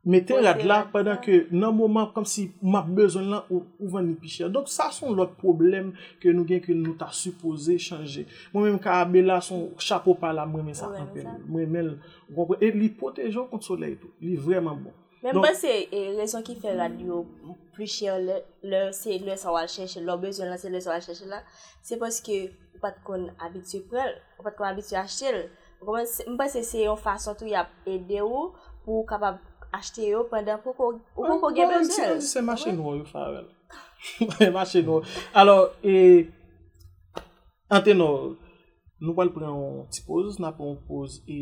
mete rad la pandan ke nan moman kòmsi m ap bezwen l lan, ou, ou vann li pi chè. Donk, sa se yon lòt pwoblèm ke nou gen, ke nou ta sipoze chanje. Mwen menm, Karabela se yon chapo pa la, m renmen sa anpil. M renmen l, ou konprann? E li pwoteje w kont solèy tou. Li vrèman bon. Men m panse, e, rezon ki fè rad yo pli chè lè, lè se lè sa w al chèche l, lè w bezwen l lan, se lè sa w al chèche l la, se paske ou pa t konn abitye pran l, ou pa t konn abitye achte l. Ou konprann? Se, m panse se yon fason tou y ap ede w pou w kapab achte yo pandan poko, ou poko gen bezwen l. Ou konprann? Se mache nwa yo, Farel. Mache nwa. Alò, e, Antenor, nou pral pran yon ti poz, n ap pran yon poz e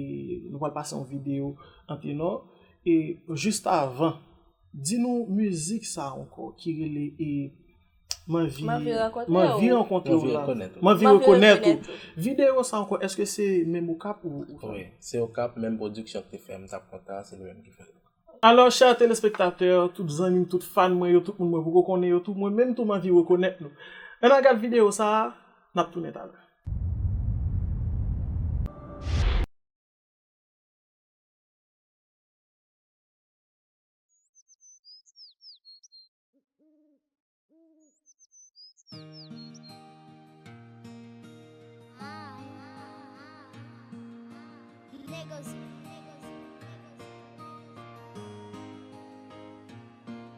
nou pral pase yon videyo Antenor. E jis avan, di nou mizik sa ankò ki rele e M anvi, m anvi rankontre w la. M anvi rekonèt ou. M anvi rekonèt ou. Videyo sa ankò, èske se menm Okap ou, ou fè? Wi, se Okap, menm pwodiksyon ki te fè, m t ap kontan, se li menm ki fè l. Alò, chè telespektatè, tout zanmi m, tout fan mwen yo, tout moun mwen poko konnen yo tou, mwen menm tou m anvi rekonèt nou. Ann al gad videyo sa a, n ap tounen talè.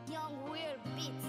Young Will Beats.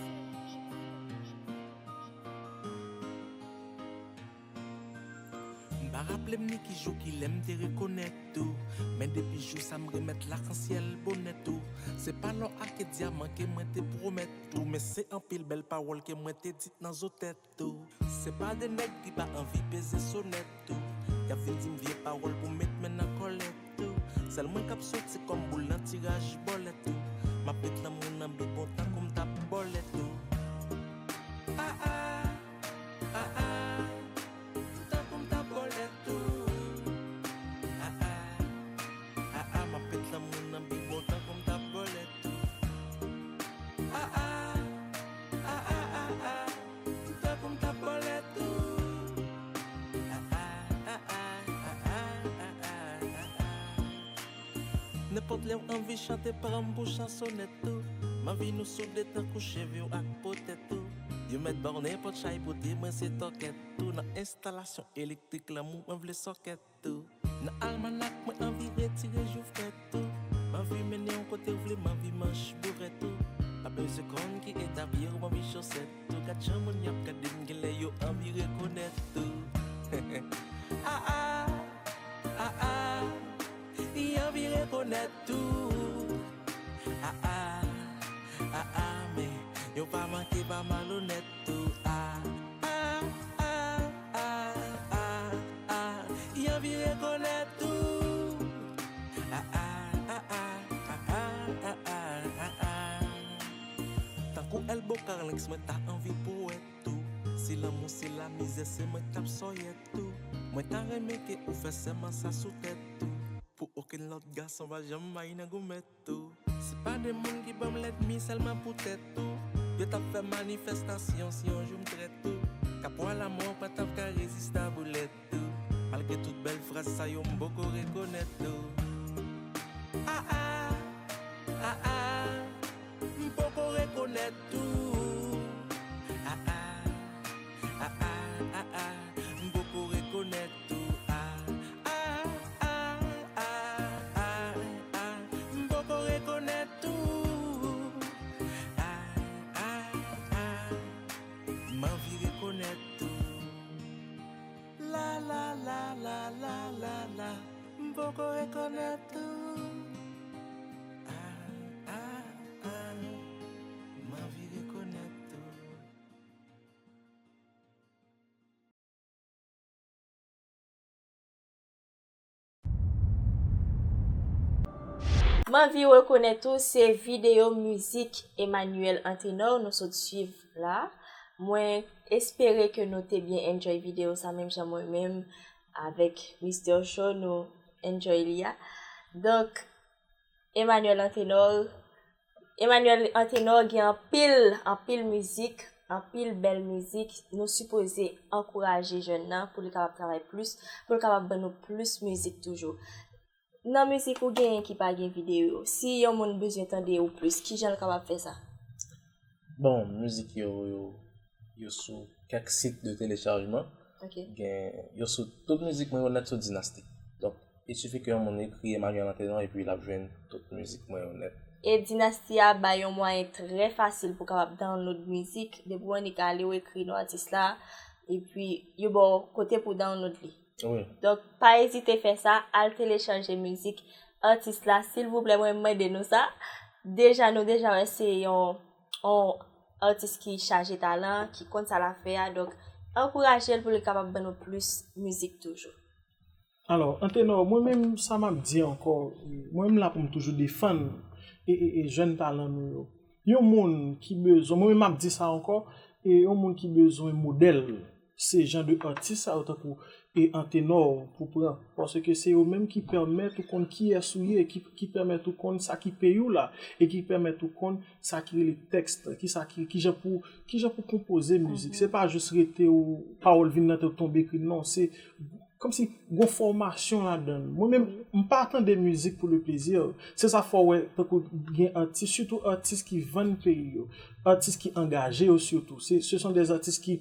M pa raple m ni ki jou ki lè m te rekonèt ou. Men depi jou sa m remèt lakansyèl bonèt ou. Se pa lò ak dyaman ke mwen te pwomèt ou, men se anpil bèl pawòl ke mwen te di t nan zo tèt ou. Se pa de nèg ki pa anvi peze sonèt ou. Y ap vin di m vye pawòl pou met men nan kòlèt ou. Sèl mwen k ap soti kòm boul nan tiraj bòlèt ou. M ap met lanmou nan bibon tankou m t ap bòlèt ou. Ah, ah. Ah, ah, tankou m t ap bòlèt ou. Ah, ah, ah, ah, m ap met lanmou nan bibon tankou m t ap bòlèt ou. Ah, ah, ah, ah, ah, ah, tankou m t ap bòlèt ou. Ah, ah, ah, ah, ah, ah, ah, ah, ah. Nenpòt lè w anvi chante, pran m pou chansonèt ou. M anvi nou soude tankou cheve w ak po tèt ou. Yo mèt ba w nenpòt chay pote, mwen se tòkèt ou. Nan enstalasyon elektrik lanmou, mwen vle sòkèt ou. Nan almanak, mwen anvi retire jou fèt ou. M anvi mennen w kote w vle, m anvi manch bourèt ou. Pa bezwen konn ki eta pye w, m anvi chosèt ou. Gad jan moun y ap gade m, genlè yo anvi rekonèt ou. Ah, ah, ah, ah. Li anvi rekonèt ou. Ah, ah, ah, ah, men yo pa manke pa malonèt ou. Ah, ah, ah, ah, ah, ah. Li anvi rekonèt ou. Ah, ah, ah, ah, ah, ah, ah, ah, ah. Tankou Elbo Carlinx, mwen ta anvi pwowèt ou. Si lanmou se lamizè, se mwen k t ap sòyèt ou. Mwen ta renmen ke ou fè sèman sa sou tèt ou. Pou okenn lòt gason pa janm may nan goumèt ou. Se pa de moun ki ban m lèdmi sèlman pou tèt ou. Yo t ap fè manifestasyon si yon jou m trèt ou. Kapwa lamò pa t ap ka reziste a boulèt ou. Malgre tout bèl fraz sa yo, m poko rekonèt ou. Ah, ah, ah, ah, m poko rekonèt ou. Ah, ah, ah, ah, ah, ah, m poko rekonèt ou. Ah, ah, ah, ah, ah, ah, m poko rekonèt ou. Ah, ah, ah, m anvi rekonèt ou. La, la, la, la, la, la, la, m poko rekonèt ou. Ah, ah, ah, m anvi rekonèt ou. M anvi rekonèt ou, se videyo mizik Emmanuel Antenor nou sot swiv la. Mwen espere ke nou te byen enjoy videyo sa menm jan mwen menm avèk Mister Show nou enjoy li a. Donk, Emmanuel Antenor, Emmanuel Antenor gen anpil, anpil mizik, anpil bèl mizik. Nou sipoze ankouraje jèn nan pou li kapab travay plis, pou li kapab ban nou plis mizik toujou. Nan mizik ou genyen ki pa gen videyo yo, si yon moun bezwen tande ou plis, kijan l kapab fè sa? Bon, mizik yo, yo, yo sou kèk sit de telechajman. Ok. Gen, yo sou tout mizik mwen yo nèt sou Dynasty. Donk, il suffit ke yon moun ekri Emmanuel Antenor epi l ap jwenn tout mizik mwen yo nèt. E Dynasty a bay yon mwayen trè fasil pou kapab download mizik. Depi w annik ale, w ekri non atis la, epi yo ba w kote pou download li. Wi. Donk, pa ezite fè sa, al telechaje mizik atis la, silvouplè, mwen mande nou sa. Deja, nou deja wè se yon, yon atis ki chaje talan, ki konn sa l ap fè a. Donk, ankouraje l pou li kapab ban nou plis mizik toujou. Alò, Antenor, mwen menm, sa m ap di ankò, mwen menm la pou m toujou defann e, e, e jèn talan nou yo. Yon moun ki bezwen, mwen menm m ap di sa ankò, e yon moun ki bezwen modèl, se jan de atis sa yo tankou e Antenor pou pran. Paske se yo menm ki pèmèt ou konn kiyès ou ye, ki, ki pèmèt ou konn sa ki peyi w la, e ki pèmèt ou konn sa ki rele tèks, ki sa ki, kijan pou, kijan pou konpoze mizik. Se pa jis rete ou, pawòl vin nan tèt ou tonbe ekri, non, se kòmsi gon fòmasyon ladan l. Mwen menm, m pa tande mizik pou le plezi. Se sa fè w wè, tankou gen atis, sitou atis ki vann peyi yo, atis ki angaje yo sitou. Se, ce sont des artistes ki,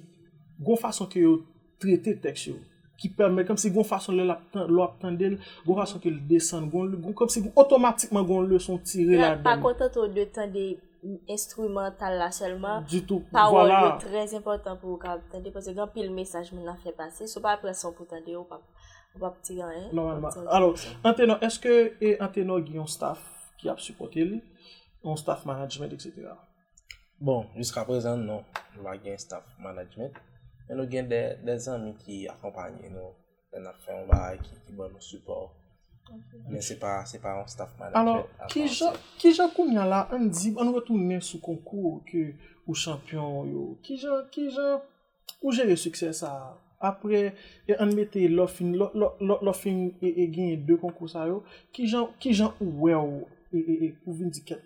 gon fason ke yo trete tèks yo, ki pèmèt, kòmsi gon fason lè l ap tan-, lè w ap tande l, gon fason ke l desann, gon, gon, kòmsi otomatikman gon leson tire Rap pa ladan l. Kontante w de tande enstrimantal la sèlman. Ditou, Pawòl yo vwala. Trè enpòtan pou w kapab tande, paske gen anpil mesaj moun nan fè pase. Si w pa pran son pou tande, ou p ap, ou p ap tire anyen. Nòmalman. Ou p ap tire Alò, anyen. Antenor, èske e Antenor gen yon staff ki ap sipòte li? Yon staff management, et cetera? Bon, jiska prezan, non. Nou pa gen staff management. Men nou gen de, de zanmi ki akonpanye nou. Lè n ap fè yon bagay ki, ki ban nou sipò. Men se pa, se pa yon staff Alò, management. kijan, kijan kounye a la, ann di, ann retounen sou konkou ke ou chanpyon yo. Kijan, kijan ou jere siksè sa a? Apre, e ann mete lè w fin, lè, lè, lè, lè w fin e, e genyen de konkou sa yo, kijan, kijan ou wè w e, e, e, ou vin di kèt,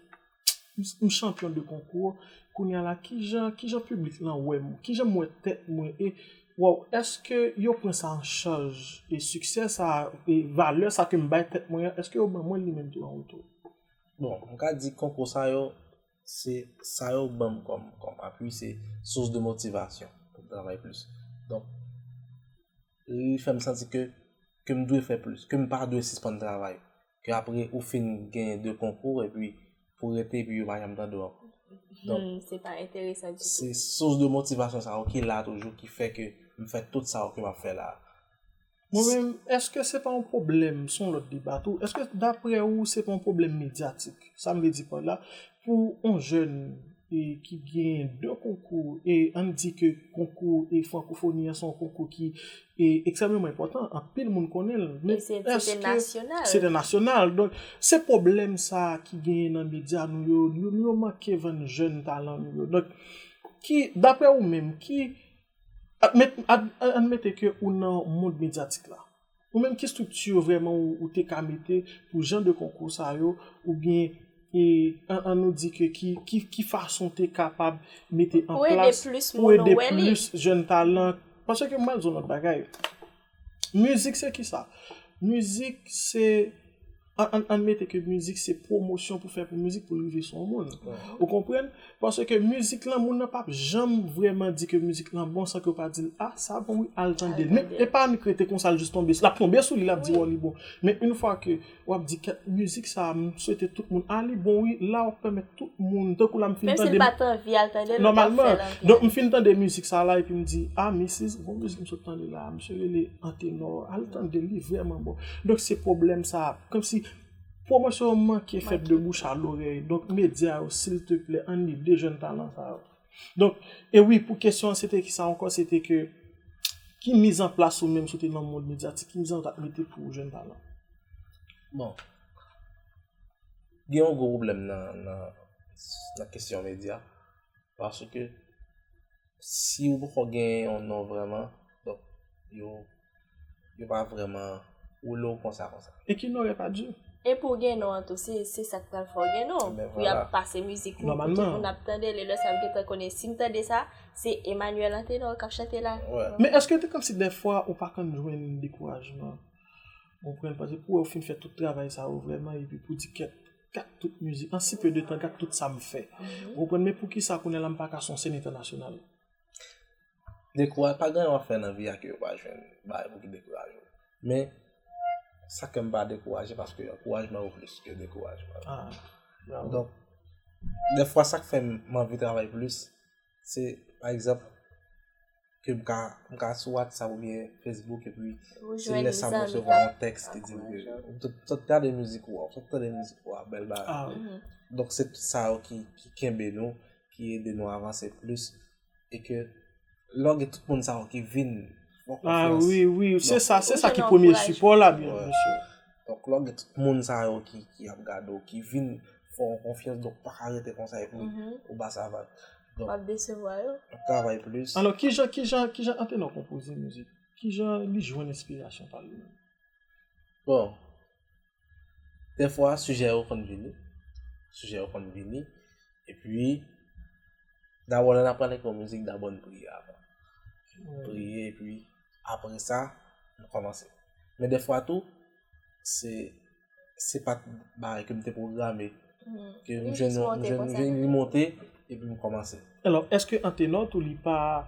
m, m chanpyon de konkou, kounye a la, kijan, kijan piblik lan wè m, kijan m wè tèt mwen, e, waw, èske yo pran sa an chaj, e siksè sa, e valè sa ke m bay tèt mwen an, èske yo ban mwen li menm tou an retou? Bon, m ka di konkou sa yo, se sa yo ban m kòm, kòm apui, se sous de motivasyon pou m travay plis. Donk, li fè m santi ke, ke m dwe fè plis, ke m pa dwe sispann travay. Ke apre ou fin genyen de konkou, epi pou rete, epi yo pa janm tande w ankò. Donk, Hmm, se pa enteresan ditou. Se sous de motivasyon sa yo ki la toujou, ki fè ke m fè tout sa yo ke m ap fè la. Mwen menm, èske se pa yon pwoblèm, se yon lòt deba tou, èske daprè ou se pa yon pwoblèm medyatik? Sa m vle di pa la, pou yon jèn e ki gen de konkou, e ann di ke konkou e frankofoni an se yon konkou ki e ekstrèmeman enpòtan, anpil moun konnen l. Men E se, se te èske nasyonal. Se te nasyonal. Donk, se pwoblèm sa a ki genyen nan medya nou yo, nou, nou yo manke vann jèn talan nou yo. Donk, ki, daprè ou menm, ki, admet, ad, admete ke ou nan mond medyatik la. Ou menm ki estrikti vrèman ou, ou te ka mete pou jan de konkou sa yo, oubyen e, an, an nou di ke ki, ki, ki fason te kapab mete an Pou ede plas plis pou moun ede wè li. Plis jèn talan. Paske mwen di yon lòt bagay. Mizik se ki sa? Mizik se, an, an, an mete ke mizik se pwomosyon pou fè pou mizik pou l rive sou yon moun. Ou konprann? Paske mizik lan, moun nan p ap janm vrèman di ke mizik lan bon san ke w pa di l, a, sa bon wi, al tande l. Men e pa annik rete konsa, l jis tonbe, l ap tonbe sou li, l ap di, wè, li bon. Men yon fwa ke w ap di, kèt, mizik sa a, m swete tout moun, a, li bon wi, la w ap pèmèt tout moun, tankou la m fin Menm si tande l pa t anvi al tande l, ou t ap Nòmalman. fè l anpil. Donk, m fin tande mizik sa la, epi m di, a, misis, bon mizik m sot tande la, misye rele Antenor, al tande l, li vrèman bon. Donk, se pwoblèm sa a. Kòmsi, pwomosyon an manke fèt de bouch a lorèy. Donk, medya yo, silteplè, ann ede jèn talan sa yo. Donk, e wi, pou kesyon an, se te ki sa ankò? Se te ke, ki mizanplas ou menm, si w te nan mond medyatik, ki mizanplas w t ap mete pou jèn talan? Bon, gen yon gwo pwoblèm nan, nan, nan kesyon medya. Paske si ou poko gen yon non vrèman, donk, yo, yo pa vrèman woule w konsa, konsa. E ki non e pa di. E pou w gen non an tou, se, se sa k pral fè w gen non. Ben Pou y ap vwala. Pase mizik ou, pou Nòmalman. Tout moun ap tande li, lè sa m gentan konnen. Si m tande sa, se Emmanuel Antenor k ap chante la. Wè. Men èske te kòmsi dèfwa ou pa konn jwenn dekourajman? Ou konprann? Paske pou wè ou fin fè tout travay sa yo vrèman, epi pou di, "Kèt, gad tout mizik, an si peu de tan, gad tout sa m fè." Ou konprann? Men poukisa kounye a la m pa ka sou yon sèn entènasyonal? Dekouraj, pa gen anyen w ap fè nan vi a ke yo pa jwenn bagay pou ki dekouraje w. Men, sa ke m pa dekouraje, paske ankourajman yo plis ke dekourajman yo. Ah, bravo. Donk, dèfwa, sa k fè m, m anvi travay plis, se, pa egzanp, ke m ka, m ka sou WhatsApp oubyen Facebook, epi se lè sa m resevwa yon tèks ki di m ke, "Ou sot, sot gade mizik ou a, ou sot tande mizik ou a, bèl bagay." Ah, wi. Donk, se tout sa yo ki, ki kenbe nou, ki ede nou avanse plis, e ke lè w gen tout moun sa yo ki vin fè w konfyans. Ah, wi, wi, se sa, se sa ki premye sipò la, byen, byen si. Donk, lè w gen tout moun sa yo ki, ki ap gade w, ki vin fè w konfyans, donk pa ka rete konsa epi ou ba sa vag. Donk, w ap desevwa yo. W ap travay plis. Alò, kijan, kijan, kijan Antenor konpoze mizik? Kijan li jwenn enspirasyon pa li menm? Bon, dèfwa, sijè yo konn vini. Sijè yo konn vini. Epi, dabò, lè n ap pale pou mizik, dabò n priye avan. Priye, epi apre sa, n kòmanse. Men dèfwa tou, se, se pa t bagay ke m te pwograme. Ke m jwenn, m jwenn, m jwenn li monte, epi m kòmanse. Alò, èske Antenor tou li pa,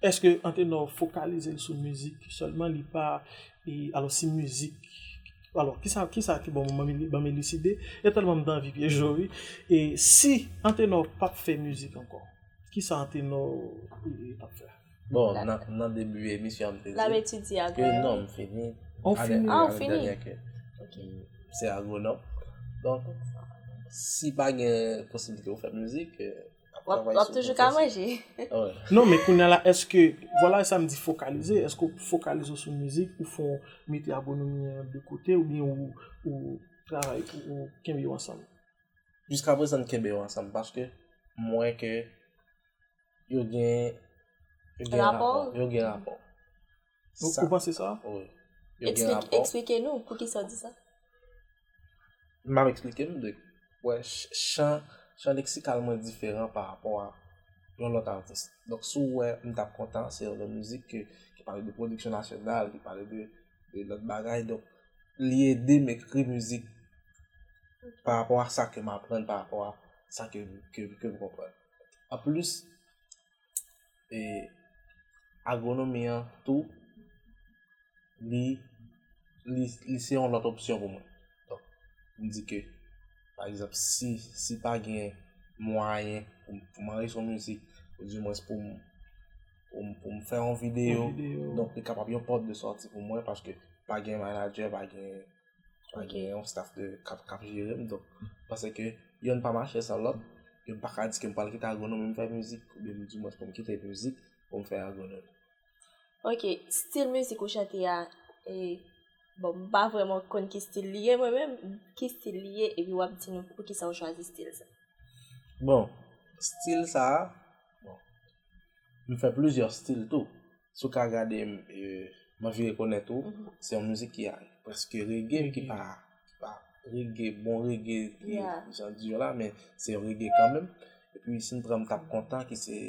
èske Antenor fokalize l sou mizik sèlman, li pa, e, alò si mizik, alò, kisa, kisa ki bon, ban m, ban m eliside, e tèlman m t anvi pyeje w, wi. E si Antenor p ap fè mizik ankò, kisa Antenor, e, e, p ap fè? Bon, nan, nan debi emisyon an, m te di ke non, m fini. Ou fini? Ah, ou fini? Ane dènyè ke m se agwonòm. Donk, si pa gen posiblite ou fè mizik, w ap toujou ka manje. Non, men kounye a la, èske, vwala sa m di fokalize, èske ou fokalize w sou mizik, ou fè w mete agwonomi an de kote, oubyen ou, ou travay, ou, ou kenbe yo ansanm? Jiskaprezan, n kenbe yo ansanm, paske m wè ke yo gen, yo gen rapò, yo gen rapò. Ou, ou panse sa? Wi. Yo gen rapò. Eksplike nou, poukisa w di sa? M ap eksplike m de, wè, ch-, chan, chan leksikal mwen diferan pa rapò a yon lòt atis. Donk, si w wè m t ap kontan, se yon lòt mizik ke, ki pale de pwodiksyon nasyonal, ki pale de, de lòt bagay. Donk, li ede m ekri mizik pa rapò a sa ke m aprann, pa rapò a sa ke, ke, ke m konprann. Anplis, e, agwonomi an tou, li, li, li se yon lòt opsyon pou mwen. Donk, m di ke, pa egzanp, si, si pa gen mwayen pou, pou m anrejistre yon mizik, oudimwens pou m, pou m, pou m fè yon videyo, donk, li kapab yon pòt de sòti pou mwen, paske pa gen manadjè, pa gen, pa gen yon staff de, k ap, k ap jere m. Donk, m panse ke yonn pa mache san lòt, e m pa ka di ke m pral kite agwonomi m fè mizik, oubyen oudimwens pou m kite mizik pou m fè agwonomi. Ok, stil mizik ou chante a, e, bon, m pa vrèman konn ki stil li ye, mwen menm, ki stil li ye, epi w ap di nou poukisa w chwazi stil sa? Bon, stil sa a, bon, m fè plizyè stil tou. Si w ka gade m, e, m anvi rekonèt ou, se yon mizik ki a, prèske rege, ki pa, ki pa rege, bon rege, jan di yo la, men se yon rege kanmenm. Epi, si n pran M t ap kontan, ki se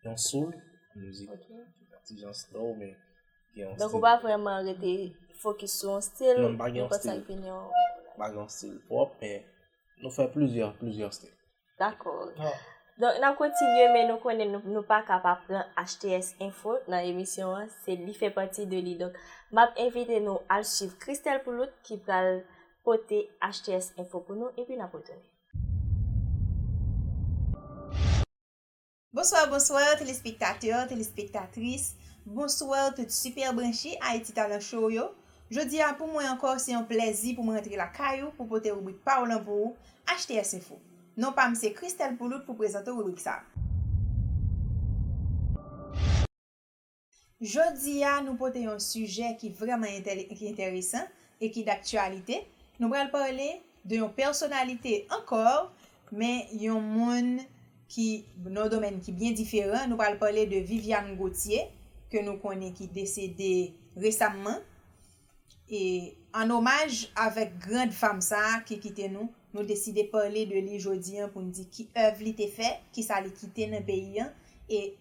yon soul, mizik, yon ti jan slow, men gen yon stil. Donk, ou pa vrèman rete fokis sou yon stil, non, m pa gen yon stil. M pa gen yon stil pwòp, men nou fè plizyè, plizyè stil. Dakò. Donk, n ap kontinye, men nou konnen nou, nou pa ka pa pran H T S Info nan emisyon an, se li fè pati de li. Donk, m ap envite nou al swiv Christelle Poulout ki pral pote H T S Info pou nou, epi n ap retounen. Bonswa, bonswa, telespektatè, telespektatris. Bonswa, tout sipè branche Ayiti Talan Show yo. Jodi a, pou mwen ankò, se yon plèzi pou mwen rantre lakay ou pou pote ribrik pa w lan pou ou, H T S Info. Non pa m se Christelle Poulout pou prezante w ribrik sa a. Jodi a, nou pote yon sijè ki vrèman entèli-, ki enteresan e ki daktyalite. Nou pral pale de yon pèsonalite ankò, men yon moun ki nan yon domèn ki byen diferan. Nou pral pale de Viviane Gauthier, ke nou konnen ki desede resamman. E an omaj avèk grand fanm sa a ki kite nou, nou deside pale de li jodi an pou n di ki èv li te fè, kisa li kite nan peyi an, e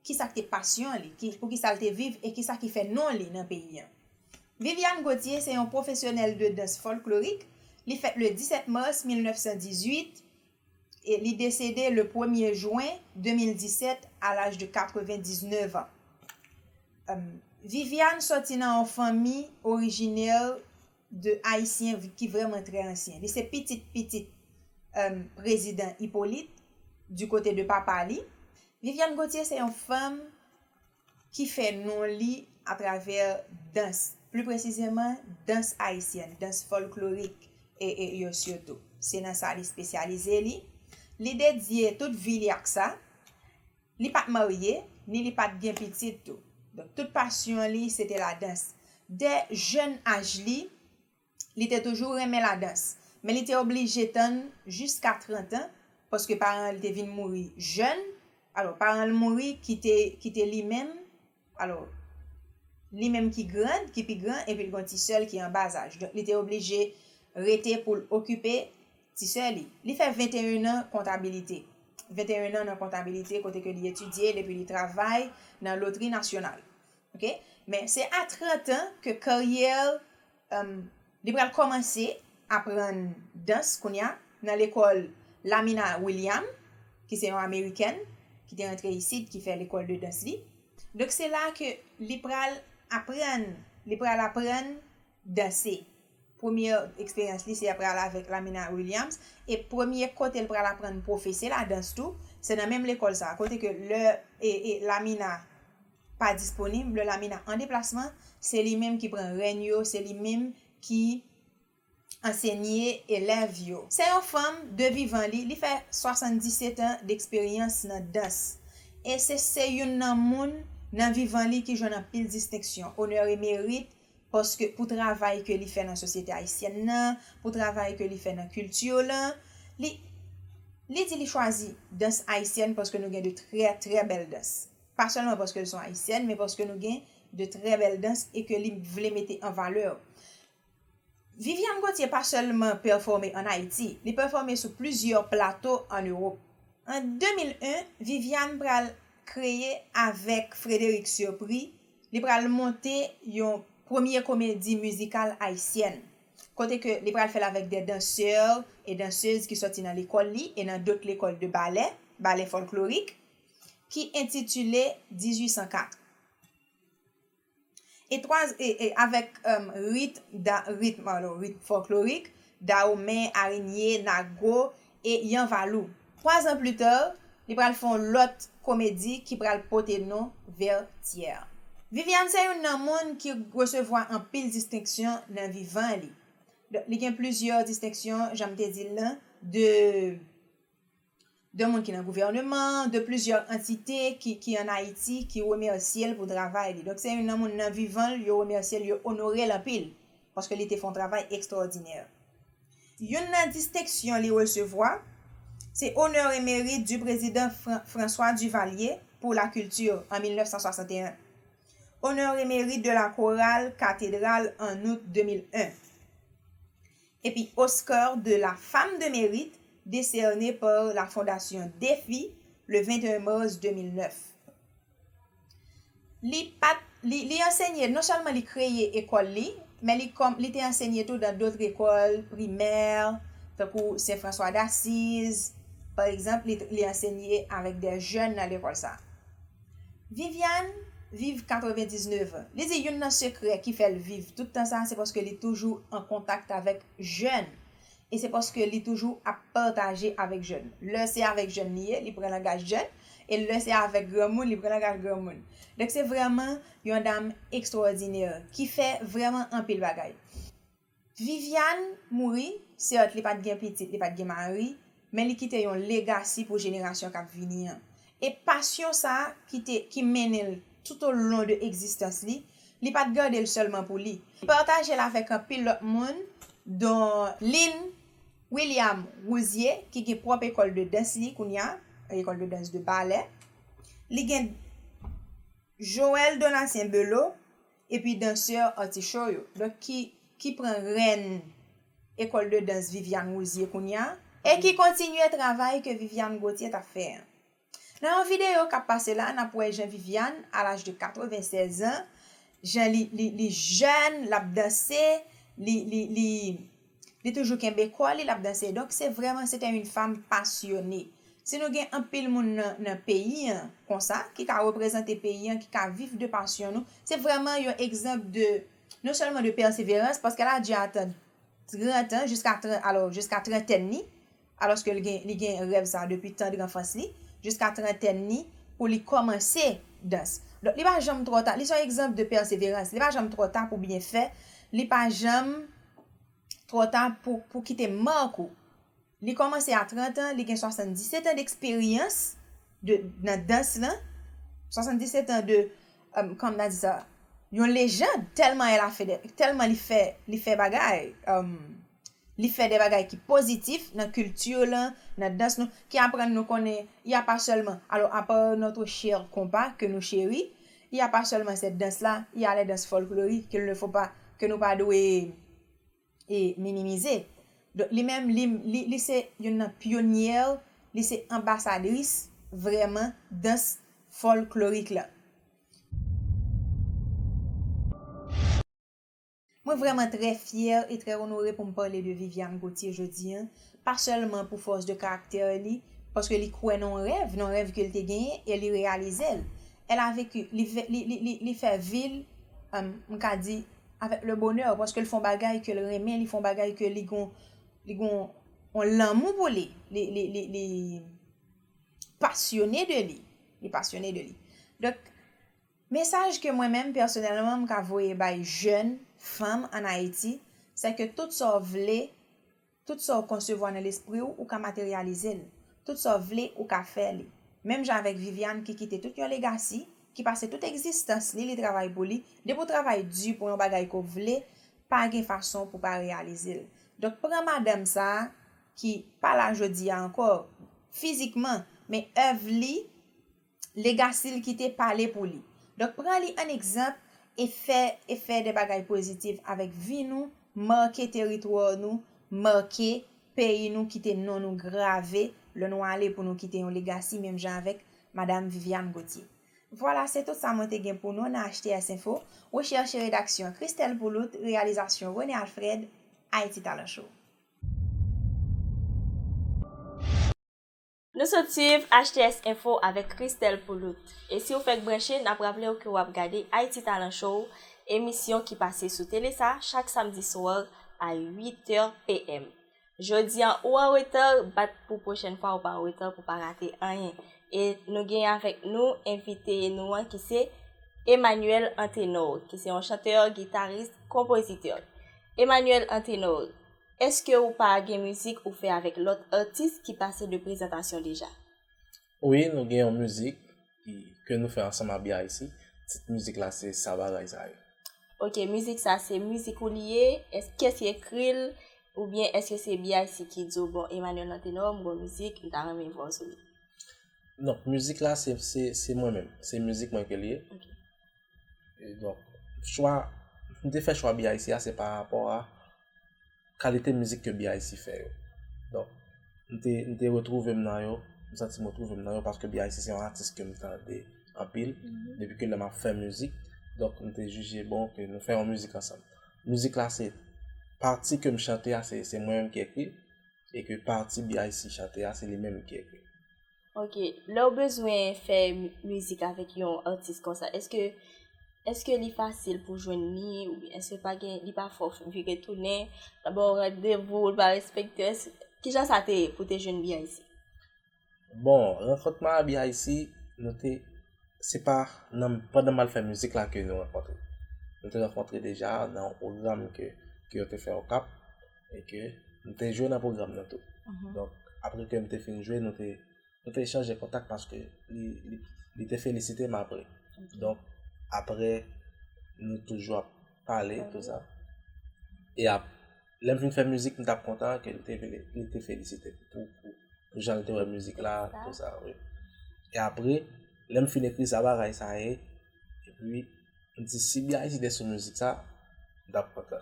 kisa k te pasyon li, ki, poukisa l te viv, e kisa ki fè non li nan peyi an. Viviane Gauthier se yon pwofesyonèl de dans folklorik. Li fèt le disèt mas mil nèf san dizuit e li desede le premye jwen de mil disèt a laj de katrevendiznèf an. Em, Viviane sòti nan yon fanmi orijinè de Ayisyen ki vrèman trè ansyen. Li se pitit pitit em, prezidan Hyppolite, di kote de papa li. Viviane Gauthier se yon fanm ki fè non li atravè dans, pli presizeman dans ayisyèn, dans folklorik e, e yo sitou. Se nan sa li espesyalize li. Li dedye tout vi li ak sa. Li pa t marye, ni li pa t gen pitit tou. Donk, tout pasyon li, se te ladans. Dè jèn aj li, li te toujou renmen ladans. Men li te oblije tann jiska trant an, paske paran li te vin mouri jèn. Alò, paran l mouri, kite, kite li menm. Alò, li menm ki gran, ki pi gran, epi l gen yon ti sè l ki an ba zaj. Donk, li te oblije rete pou l okipe ti sè li. Li fè venteyen an kontabilite. Venteyen an nan kontabilite, kote ke li etidye l epi li travay nan lotri nasyonal. Ok? Men se a trant an ke karyè l, em, li pral kòmanse aprann dans kounye a nan lekòl Lamina William, ki se yon amerikèn, ki te rantre isit, ki fè lekòl de dans li. Donk se la ke li pral aprann, li pral aprann danse. Premye eksperyans li se pral avèk Lamina Williams, e premye kote l pral aprann pwofese ladans tou, se nan menm lekòl sa, kote ke lè e, e Lamina pa disponib, lè Lamina an deplasman, se li menm ki pran rèn yo, se li menm ki ansenye elèv yo. Se yon fanm de vivan li, li fè swasanndisèt an deksperyans nan dans. E se, se youn nan moun nan vivan li ki jwenn anpil distenksyon, onè e merit, paske pou travay ke li fè nan sosyete ayisyèn nan, pou travay ke li fè nan kilti lan, li, li di li chwazi dans ayisyèn paske nou gen de trè, trè bèl dans. Pa sèlman paske l se yon ayisyèn, men paske nou gen de trè bèl dans e ke li vle mete an valè. Viviane Gauthier pa sèlman pèfòme ann Ayiti, li pèfòme sou plizyè plato ann Ewòp. An de mil en, Viviane pral kreye avèk Frédéric Surpris, li pral monte yon premye komedi mizikal ayisyèn, kote ke li pral fè l avèk de dansè e dansèz ki sòti nan lekòl li e nan dòt lekòl de balè, balè folklorik, ki entitile dizuit san kat. E twa, e, e avèk, em, rit, da, ritm, alò, ritm folklorik, dawomen, arenye, nago e yanvalou. Twa zan pli ta, li pral fè yon lòt komedi ki pral pote non Vertière. Viviane se youn nan moun ki resevwa anpil distenksyon nan vivan li. Donk, li gen plizyè distenksyon, jan m te di l lan, de de moun ki nan gouvèneman, de plizyè antite ki, ki ann Ayiti, ki remèsye l pou travay li. Donk, se youn nan moun nan vivan l, yo remèsye l, yo onore l anpil, paske li te fè yon travay ekstraòdinè. Youn nan distenksyon li resevwa, se Honneur et Mérite du Président Fran-, François Duvalier pour la Culture an mil nèf san swasanteyen. Honneur et Mérite de la Chorale Cathédrale en août deux mille un. Epi Oscar de la Femme de Mérite, décerné par la Fondation Défi le vingt et un mars deux mille neuf. Li pa t, li, li ansenye, non sèlman li kreye ekòl li, men li kòm, li te ansenye tou dan dòt ekòl primè, tankou Sen Franswa Dasiz, pa egzanp, li, li ansenye avèk de jèn nan lekòl sa. Viviane viv katrevendiznèf an. Li di youn nan sekrè ki fè l viv tout tan sa, se paske li toujou an kontak avèk jèn. E se paske li toujou ap pataje avèk jèn. Lè se avèk jèn li ye, li pran langaj jèn. E lè se avèk granmoun, li pran langaj granmoun. Donk, se vrèman yon dam ekstraòdinè ki fè vrèman anpil bagay. Viviane mouri, sèt, li pa t gen pitit, li pa t gen mari, men li kite yon legasi pou jenerasyon k ap vini an. E pasyon sa a ki te, ki mennen l toutolon de egzistans li, li pa t gade l sèlman pou li. Li pataje l avèk anpil lòt moun, don Lynn William Rouzier, ki gen pwòp ekòl de dans li kounye a, ekòl de dans de balè. Li gen Joël Donatien Belot, epi dansè Artichaut yo. Donk, ki, ki pran rèn ekòl de dans Viviane Rouzier kounye a, e ki kontinye travay ke Viviane Gauthier t ap fè an. Nan yon videyo k ap pase la, n ap wè jan Viviane, a laj de katrevensèz an, jan li, li, li jèn, l ap danse, li, li, li, li toujou kenbe kò li, l ap danse. Donk, se vrèman, c'était une femme passionnée. Si nou gen anpil moun nan, nan peyi an, konsa, ki ka reprezante peyi an, ki ka viv de pasyon nou, se vrèman yon egzanp de, non sèlman de pèseverans, paske l a dwe atann trant an, jiska trant, alò, jiska trantèn li, alòske li gen, li gen rèv sa depi tandr anfans li, jiska trantèn li, pou li kòmanse dans. Donk, li pa janm twò ta, li se yon egzanp de pèseverans, li pa janm twò ta pou byen fè, li pa janm twò ta pou, pou kite mak ou. Li kòmanse a trant an, li gen swasanndisèt an d'eksperyans de, nan dans lan, swasanndisèt an de, um, kòman n a di sa, yon lejand, tèlman elle a fait de, tèlman li fè, li fè bagay, um, li fè de bagay ki pozitif nan kilti lan, nan dans nou, ki aprann nou konnen, il y a pas seulement, alors, à part notre cher compas que nous chérit, il y a pas seulement cette danse-là, il y a les danses folkloriques, que ne faut pas, que nou pa dwe e minimize. Donk, li menm, li, li, li se youn nan pyonyè, li se anbasadris vrèman dans folklorik la. Mwen vrèman trè fyè e trè onore pou m pale de Viviane Gauthier jodi an, pa sèlman pou fòs de karaktè li, paske li kwè nan yon rèv, nan yon rèv ke l te genyen e li reyalize l. Elle a vécu, li, ve- li, li, li, li fè vi l, um, m ka di, avèk le bonheur, paske l fè yon bagay ke l renmen, li fè yon bagay ke li gon, li gon yon lanmou pou li, li, li, li, li pasyone de li, li pasyone de li. Donk, mesaj ke mwen menm pèsonèlman m ka voye bay jèn fanm ann Ayiti, se ke tout sa w vle, tout sa w konsevwa nan lespri w, ou ka materyalize l. Tout sa w vle, ou ka fè li. Menm jan avèk Viviane ki kite tout yon legasi, ki pase tout egzistans li, li travay pou li. Depi w travay di pou yon bagay ke w vle, pa gen fason pou w pa reyalize l. Donk, pran madanm sa a, ki pa la jodi a ankò, fizikman, men èv li, legasi l kite pale pou li. Donk, pran li an egzanp e fè, e fè de bagay pozitif avèk vi nou, make teritwa nou, make peyi nou, kite non nou grave lè nou ale pou nou kite yon legasi, menm jan avèk Madam Viviane Gauthier. Vwala, se tout sa mwen te gen pou nou nan H T S Info. Rechèch e redaksyon, Christelle Poulout, reyalizasyon, René Alfred, Haïti Talent Show. Nou sot swiv H T S Info avèk Christelle Poulout. E si w fèk branche, n ap raple w ke w ap gade Haïti Talent Show, emisyon ki pase sou tele sa chak samdi swa a uit è P M. Jodi an, ou an reta, bat pou pwochèn fwa ou pa an reta pou pa rate anyen. E nou gen avèk nou envite nou an ki se Emmanuel Antenor, ki se yon chantè, gitaris, konpozitè. Emmanuel Antenor, èske ou pa gen mizik ou fè avèk lòt atis ki pase de prezantasyon deja? Wi, nou gen yon mizik ki, ke nou fè ansanm ak B I C. Tit mizik la se Sa Bagay Sa Ye. Ok, mizik sa se mizik ou li ye? Èske, kiyès ki ekri l? Oubyen èske se B I C ki di w, "Bon, Emmanuel Antenor, m gon mizik, m ta renmen vwa w sou li"? Donk, mizik la se, se, se mwen menm. Se mizik mwen ke li ye. Ok. E donk, chwa, m te fè chwa B I C a, se pa rapò a kalite mizik ke B I C fè yo. Donk, m te, m te retwouve m nan yo, m santi m retwouve m nan yo, paske B I C se yon atis ke m tande anpil, depi ke lè m ap fè mizik. Donk, m te jije bon ke nou fè yon mizik ansanm. Mizik la se pati ke m chante a, se, se mwen menm ki ekri, e ke pati B I C chante a, se li menm ki ekri. Ok, lè w bezwen fè mi- mizik avèk yon atis konsa, èske, èske li fasil pou jwenn li, oubyen èske pa gen, li pa fè w vire tounen, l ap ba w randevou, l pa respekte w, èske, kijan sa te ye pou te jwenn B I C? Bon, rankont mwen a B I C, nou te, se pa nan, pandan m al fè mizik la ke nou rankontre. Nou te rankontre deja nan yon pwogram ke, ke yo te fè Okap, e ke m te jwe nan pwogram nan tou. Donk, apre ke m te fin jwe, nou te, nou te chanje kontak paske li, li, li te felisite m apre. Donk, apre, nou toujou ap pale, tou sa. E ap, lè m fin fè mizik, m t ap kontan ke li te, li te felisite m pou, pou, pou jan l te wè mizik la, tou sa, wi. E apre, lè m fin ekri Sa Bagay Sa Ye, epi, m di, "Si B I C te sou mizik sa, m t ap kontan."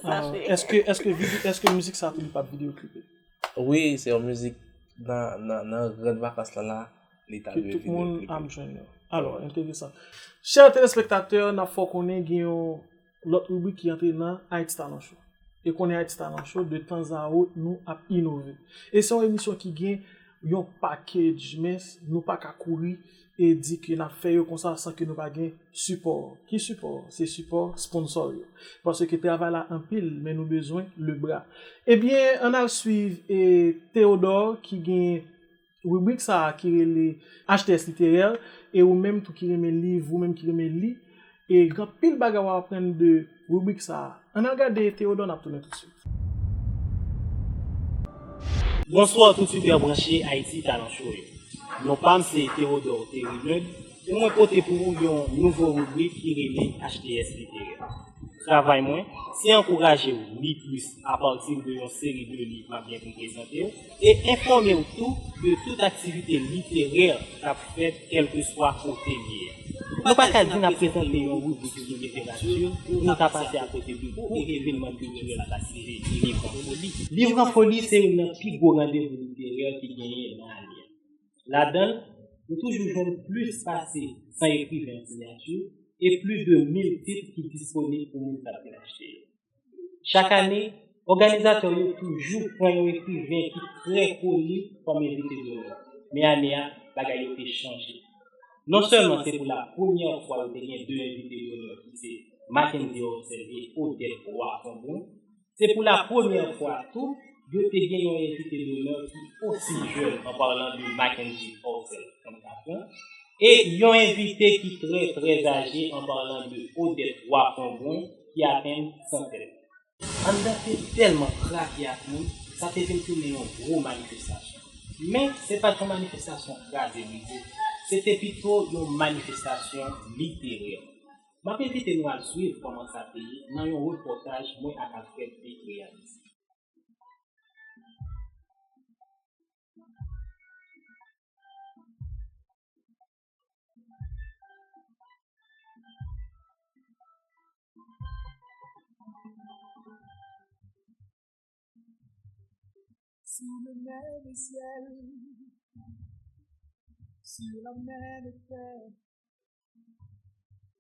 Sa Ah, vre. Èske, èske, vide- èske mizik sa tou li pa t videyo klipe? Wi, se yon mizik nan, nan, nan gran vakans lan la. Leta dwe vini regle. Ke tout moun ap jwenn yo. Alò, enteresan. Chè telespektatè, n ap fè w konnen gen yon lòt ribrik ki antre nan Haiti Talent Show. E konnen Haiti Talent Show, de tan a wot, nou ap inove. E se yon emisyon ki gen yon package, men nou pa ka kouri e di ke n ap fè yo konsa san ke nou pa gen sipò. Ki sipò? Se sipò sponsò yo. Paske travay la anpil, men nou bezwen lebra. Ebyen, ann al swiv e Theodore ki gen ribrik sa a ki rele H T S Literè, e ou menm tou ki renmen liv, ou menm ki renmen li, e gen anpil bagay w ap aprann de ribrik sa a. Ann al gade Theodore, n ap tounen toutswit. Bonswa tout sipè branche Haiti Talent Show yo. Non pa m se Theodore Terry Meud, e mwen pote pou ou yon nouvo ribrik ki rele H T S Literè. Travay mwen, se ankouraje w li plis apati de yon seri de liv m ap gen pou m prezante w, e enfòme w tou de tout aktivite literè k ap fèt kèlkeswa kote l ye a. Nou pa ka di n ap prezante yon ribrik sou literati pou nou ta pase akote de gwo evenman kiltirèl k ap rive, Livran Foli. Livran Foli se youn nan pi gwo randevou literè ki genyen nan ane a. Ladan l, ou toujou jwenn plis pase san ekriven ak siyati e plis de mil tit ki disponib pou moun k ap vin achte yo. Chak ane, òganizatè yo toujou pran yon ekriven ki trè koni kòm envite donè. Men ane a, bagay yo te chanje. Non sèlman se pou la premyè fwa yo te gen de envite donè ki se Mackendy Ortel e Odette Roy Fombrun, se pou la premyè fwa tou, yo te gen yon envite donè ki osi jèn, an palan de Mackendy Ortel, trannkat an, e yon envite ki trè, trè aje, an palan de Odette Roy Fombrun, ki atenn santèn. Anndan te tèlman krake ak moun, sa te vin tounen yon gwo manifestasyon. Men, se pa t yon manifestasyon kraze brize, se te pito yon manifestasyon literè. M ap envite nou al swiv kòman sa te ye nan yon repòtaj mwen ak Alfred te reyalize. Sous le même ciel, sur la même terre,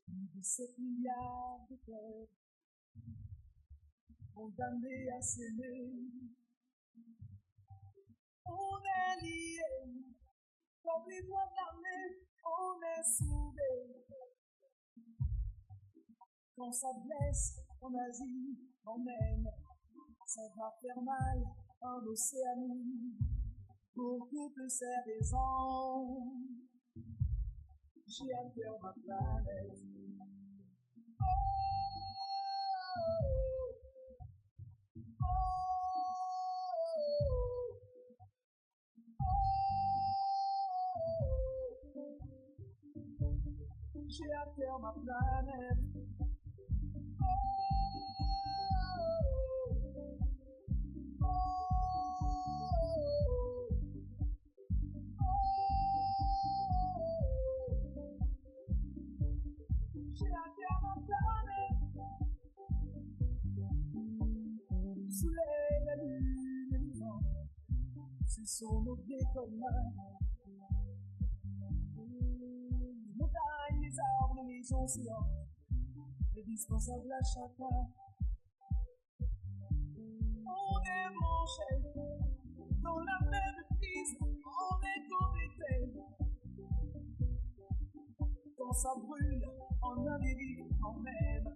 plus de sept milliards de pères condamnés à s'aimer. On est liés comme les doigts de la main, on est soudés. Quand ça blesse, on agit, on aime. Ça va faire mal en Océanie. Pour toutes ces raisons, j'ai à cœur ma planète. J'ai à cœur ma planète. J'ai à cœur ma planète. Soleil, la lune et le vent, ce sont nos biens communs. Les montagnes, les arbres, les océans, indispensables à chacun. On est branchés dans la même piste, on est connectés. Quand ça brûle en Amérique, quand même,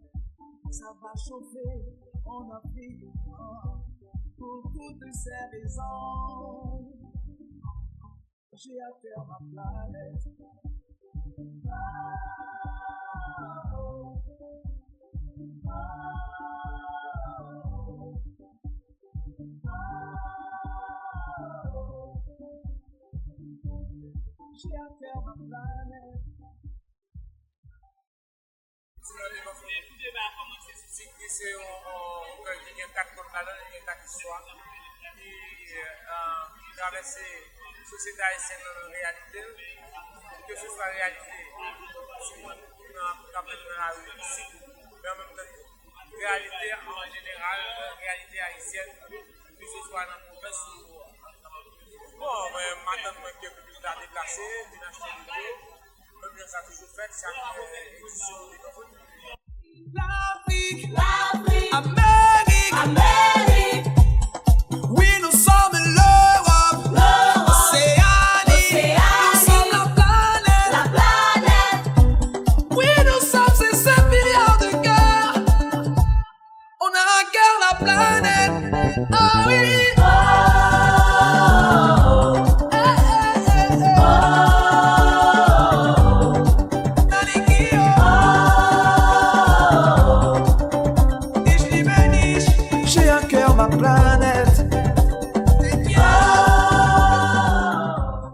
ça va chauffer en Afrique. Pour toutes ces raisons, j'ai à cœur ma planète. Ti mande konfime. Ti mande konfime se yon, yon otè ki gen kat kòd ladan l, li gen kat istwa. Li, eh, travèse sosyete ayisyèn nan nan reyalite l, keseswa reyalite timoun nan k ap viv nan lari isit, men an menm tan tou, reyalite an jeneral, reyalite ayisyèn, keseswa nan pwovens ou Bon, mwen, m atann mwen ke piblik la deplase, vin achte liv yo. Menm jan sa toujou fèt, chak, euh, edisyon, nou te konprann. L'Afrique, l'Afrique, Amérique, Amérique. Oui, nous sommes l'Europe, l'Europe, Océanie, Océanie, nous sommes la planète, la planète. Oui, nous sommes ces sept milliards de cœurs. On a un cœur, la planète. Ah oui. Oh, eh, eh, eh, eh. Oh, Aniki, oh. J'ai un cœur, ma planète.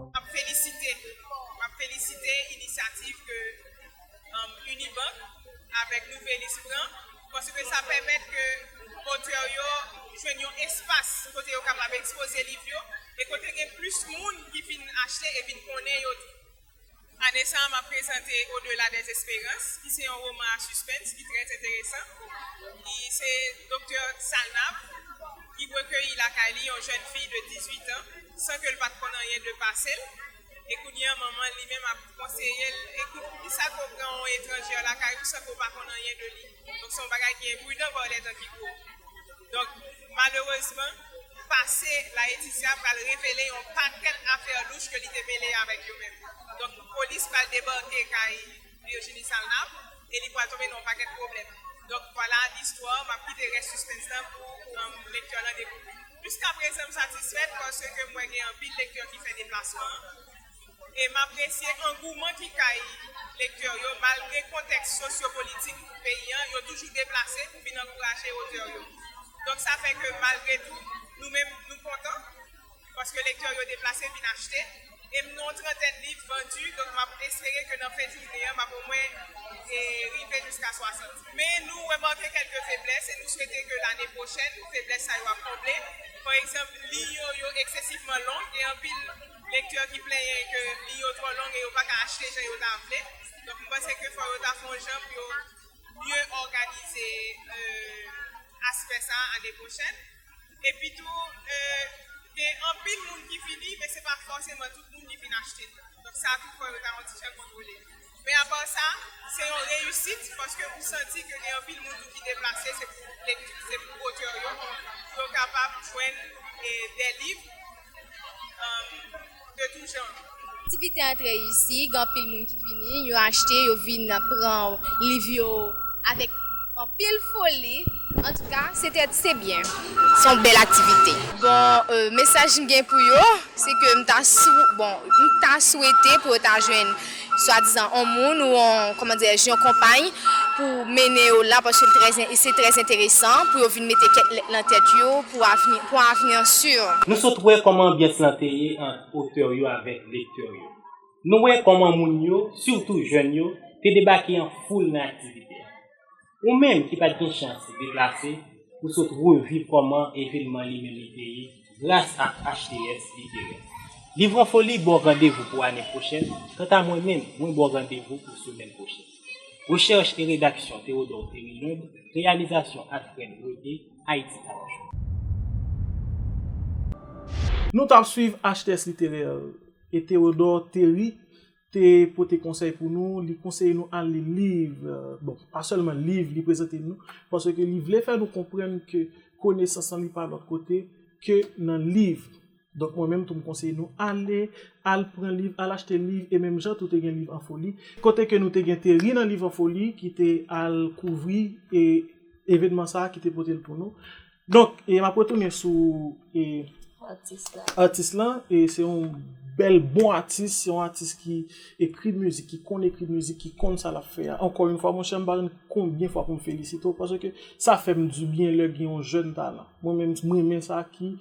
M ap felisite, m ap felisite inisyativ ke um, Unibank avèk Nouvelliste pran, paske sa pèmèt ke otè yo jwenn yon espas kote yo kapab ekspoze liv yo, e kote gen plis moun ki vin achte e vin konnen yo tou. Ane sa a, m ap prezante Au-delà des espérances, ki se yon woman a sispens ki trè enteresan. Li se Doktè Salnav, ki rekeyi lakay li yon jèn fi de dizuit an, san ke l pa t konn anyen de pase l. E kounye a, manman li menm ap konseye l, ekout, kisa ke w pran yon etranjè lakay ou san ke w pa konn anyen de li. Donk, se yon bagay ki enpridan pa w lè tan ki kou. Donk, malerezman, pase Laetitia pral revele yon pakèt afè louch ke li te mele avèk yo menm. Donk, polis pral debake kay Virginie Salnav e li pral tonbe nan yon pakèt pwoblèm. Donk, vwala listwa, m ap kite rès sispens lan pou, um, lektè lan dekouvri. Jiskaprezan, m satisfèt paske m wè gen anpil lektè ki fè deplasman an. E m apresye angouman ki kay lektè yo, malgre kontèks sosyopolitik peyi an, yo toujou deplase pou vin ankouraje otè yo. Donk, sa fè ke, malgre tou, nou menm, nou kontan, paske lektè yo deplase vin achte. E m nan yon trantèn liv vandi, donk m ap espere ke nan fen jounen an, m ap omwen, e, rive jiska swasant. Men nou remake kèlke feblès e nou swete ke lane pwochèn, feblès sa yo ap konble. Pa egzanp, liy yo, yo eksesivman long e anpil lektè ki plenyen ke liy yo twò long e yo pa ka achte jan yo ta vle. Donk, m panse ke fò yo ta fè yon jan pou yo mye òganize, euh, aspè sa a ane pwochèn. Epi tou, euh, gen anpil moun ki vini, men se pa fòseman tout moun ki vin achte. Donk, sa tou fò yo ta yon ti jan kontwole. Men apa sa, se yon reyisit, paske ou santi ke gen anpil moun tou ki deplase, se pou lekti, se pou otè yo, pou yo kapab jwenn, eh, de liv, um, de tou jan. Aktivite an trè reyisi, gen anpil moun ki vini, yo achte, yo vin pran liv yo avèk anpil foli. Antouka, se trè, se byen. Se yon bèl aktivite. Bon, euh, mesaj m gen pou yo, se ke m ta sou, bon, m ta swete pou yo ta jwenn swadizan yon moun ou yon, kòman dirèj, yon konpay pou mennen yo la, paske l trè, se trè enteresan pou yo vin mete kèk lèt nan tèt yo pou avni, pou avni an si. Nou sot wè kòman anbyans lan te ye ant otè yo avèk lektè yo. Nou wè kòman moun yo, sitou jèn yo, te debake an foul nan aktivite a. Ou menm ki pa t gen chans deplase, ou sot reviv kòman evènman li menm li te ye gras ak H T S Literè. Liv an Foli ba w randevou pou ane pwochèn, kanta mwen menm, mwen ba w randevou pou semèn pwochèn. Rechèch e redaksyon, Théodore Thérileund, reyalizasyon, Alfred René, Ayiti Talk Show. Nou t ap swiv H T S Literè e Théodore Théry te pote konsèy pou nou, li konseye nou al li liv, euh, bon, pa sèlman liv li prezante nou, paske li vle fè nou konprann ke konesans lan li pa lòt kote ke nan liv. Donk, mwen menm tou, m konseye nou ale, al pran liv, al achte liv, e menm jan tou te gen Liv an Foli, kote ke nou te gen Théry nan Liv an Foli ki te al kouvri e evènman sa a ki te pote l pou nou. Donk, e m ap retounen sou, e, atis la. Atis lan, e se yon bèl bon atis, se yon atis ki ekri mizik, ki konn ekri mizik, ki konn sa l ap fè a. Ankò yon fwa, monchè, m pa konn konbyen fwa pou m felisite w, paske sa fè m dibyen lè gen yon jèn talan. Mwen menm, m renmen sa ki,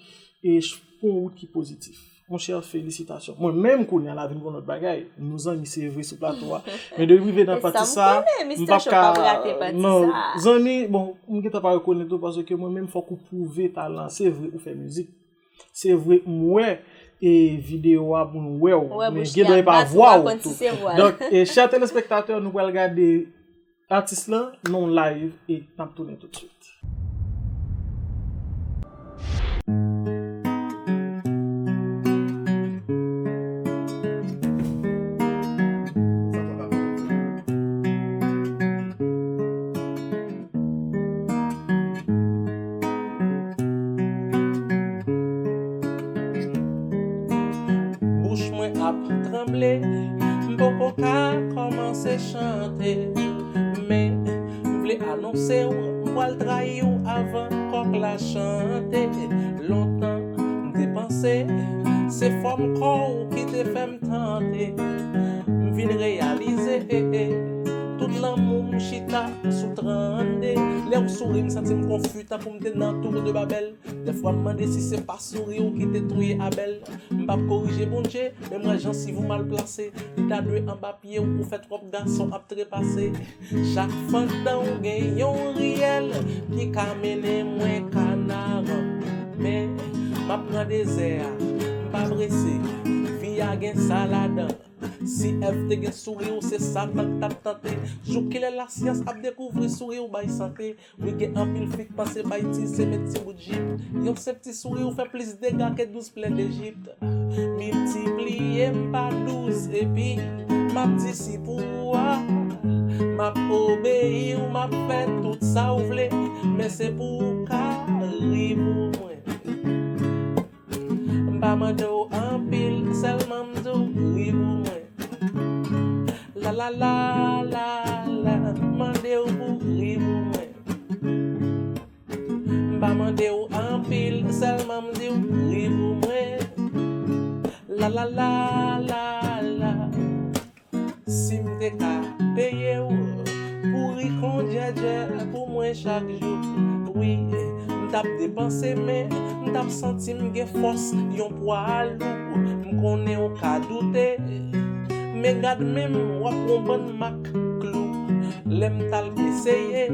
e, ch-, pran yon wout ki pozitif. Monchè, felisitasyon. Mwen menm, kounye a, la vin yon lòt bagay. Nou zanmi, se vre, sou plato a. Men depi m rive nan pati sa, m p ap ka, non, zanmi, bon, m gentan pa rekonèt ou, paske mwen menm, fòk ou pwouve talan. Se vre, ou fè mizik. Se vre, m wè, e, videyo a, moun wè w. Men gen dwa e pa vwa w tou. Donk, e, chè telespektatè, nou pral gade atis lan nan yon live e n ap tounen toutswit. M poko ka kòmanse chante, men m vle anonse w, m pral trayi w avan kòk la chante. Lontan m te panse se fòm kò w ki te fè m tante. M vin reyalize tout lanmou m chita sou trannde. Lè w souri, m santi m konfi tankou m te nan Tour de Babèl. Dèfwa m mande si se pa souri w ki te touye Abèl. M p ap korije Bondye, men m wè jansiv ou mal plase. Li ta dwe anba pye w, ou fè twòp gason ap trepase. Chak fanndan w gen yon riyèl ki ka mennen mwen Kanaran. Men, m ap pran dezè a, m pa prese. Vi a gen sa ladan. Si Èv te gen souri w, se Satan k t ap tante. Jouk kilè lasyans ap dekouvri souri w bay sante? Wi, gen anpil fi k panse bay ti se met ti bout jip. Yon senp ti souri w fè plis dega ke douz plè Dejip. Miltipliye m pa douz epi m ap di si pou ou a. M ap obeyi w, m ap fè tout sa w vle, men se pou w ka ri pou mwen. M pa mande w anpil, sèlman m di w ri pou mwen. La la la la la, mande w pou ri pou mwen. M pa mande w anpil, sèlman m di w ri pou mwen. La la la la la. Si m te ka peye w pou ri kondyèdyè pou mwen chak jou, wi, m t ap depanse, men m t ap santi m gen fòs yon pwa lou. M konnen w ka doute, men gad men m, w ap wè yon bann mak klou. Lè m t al eseye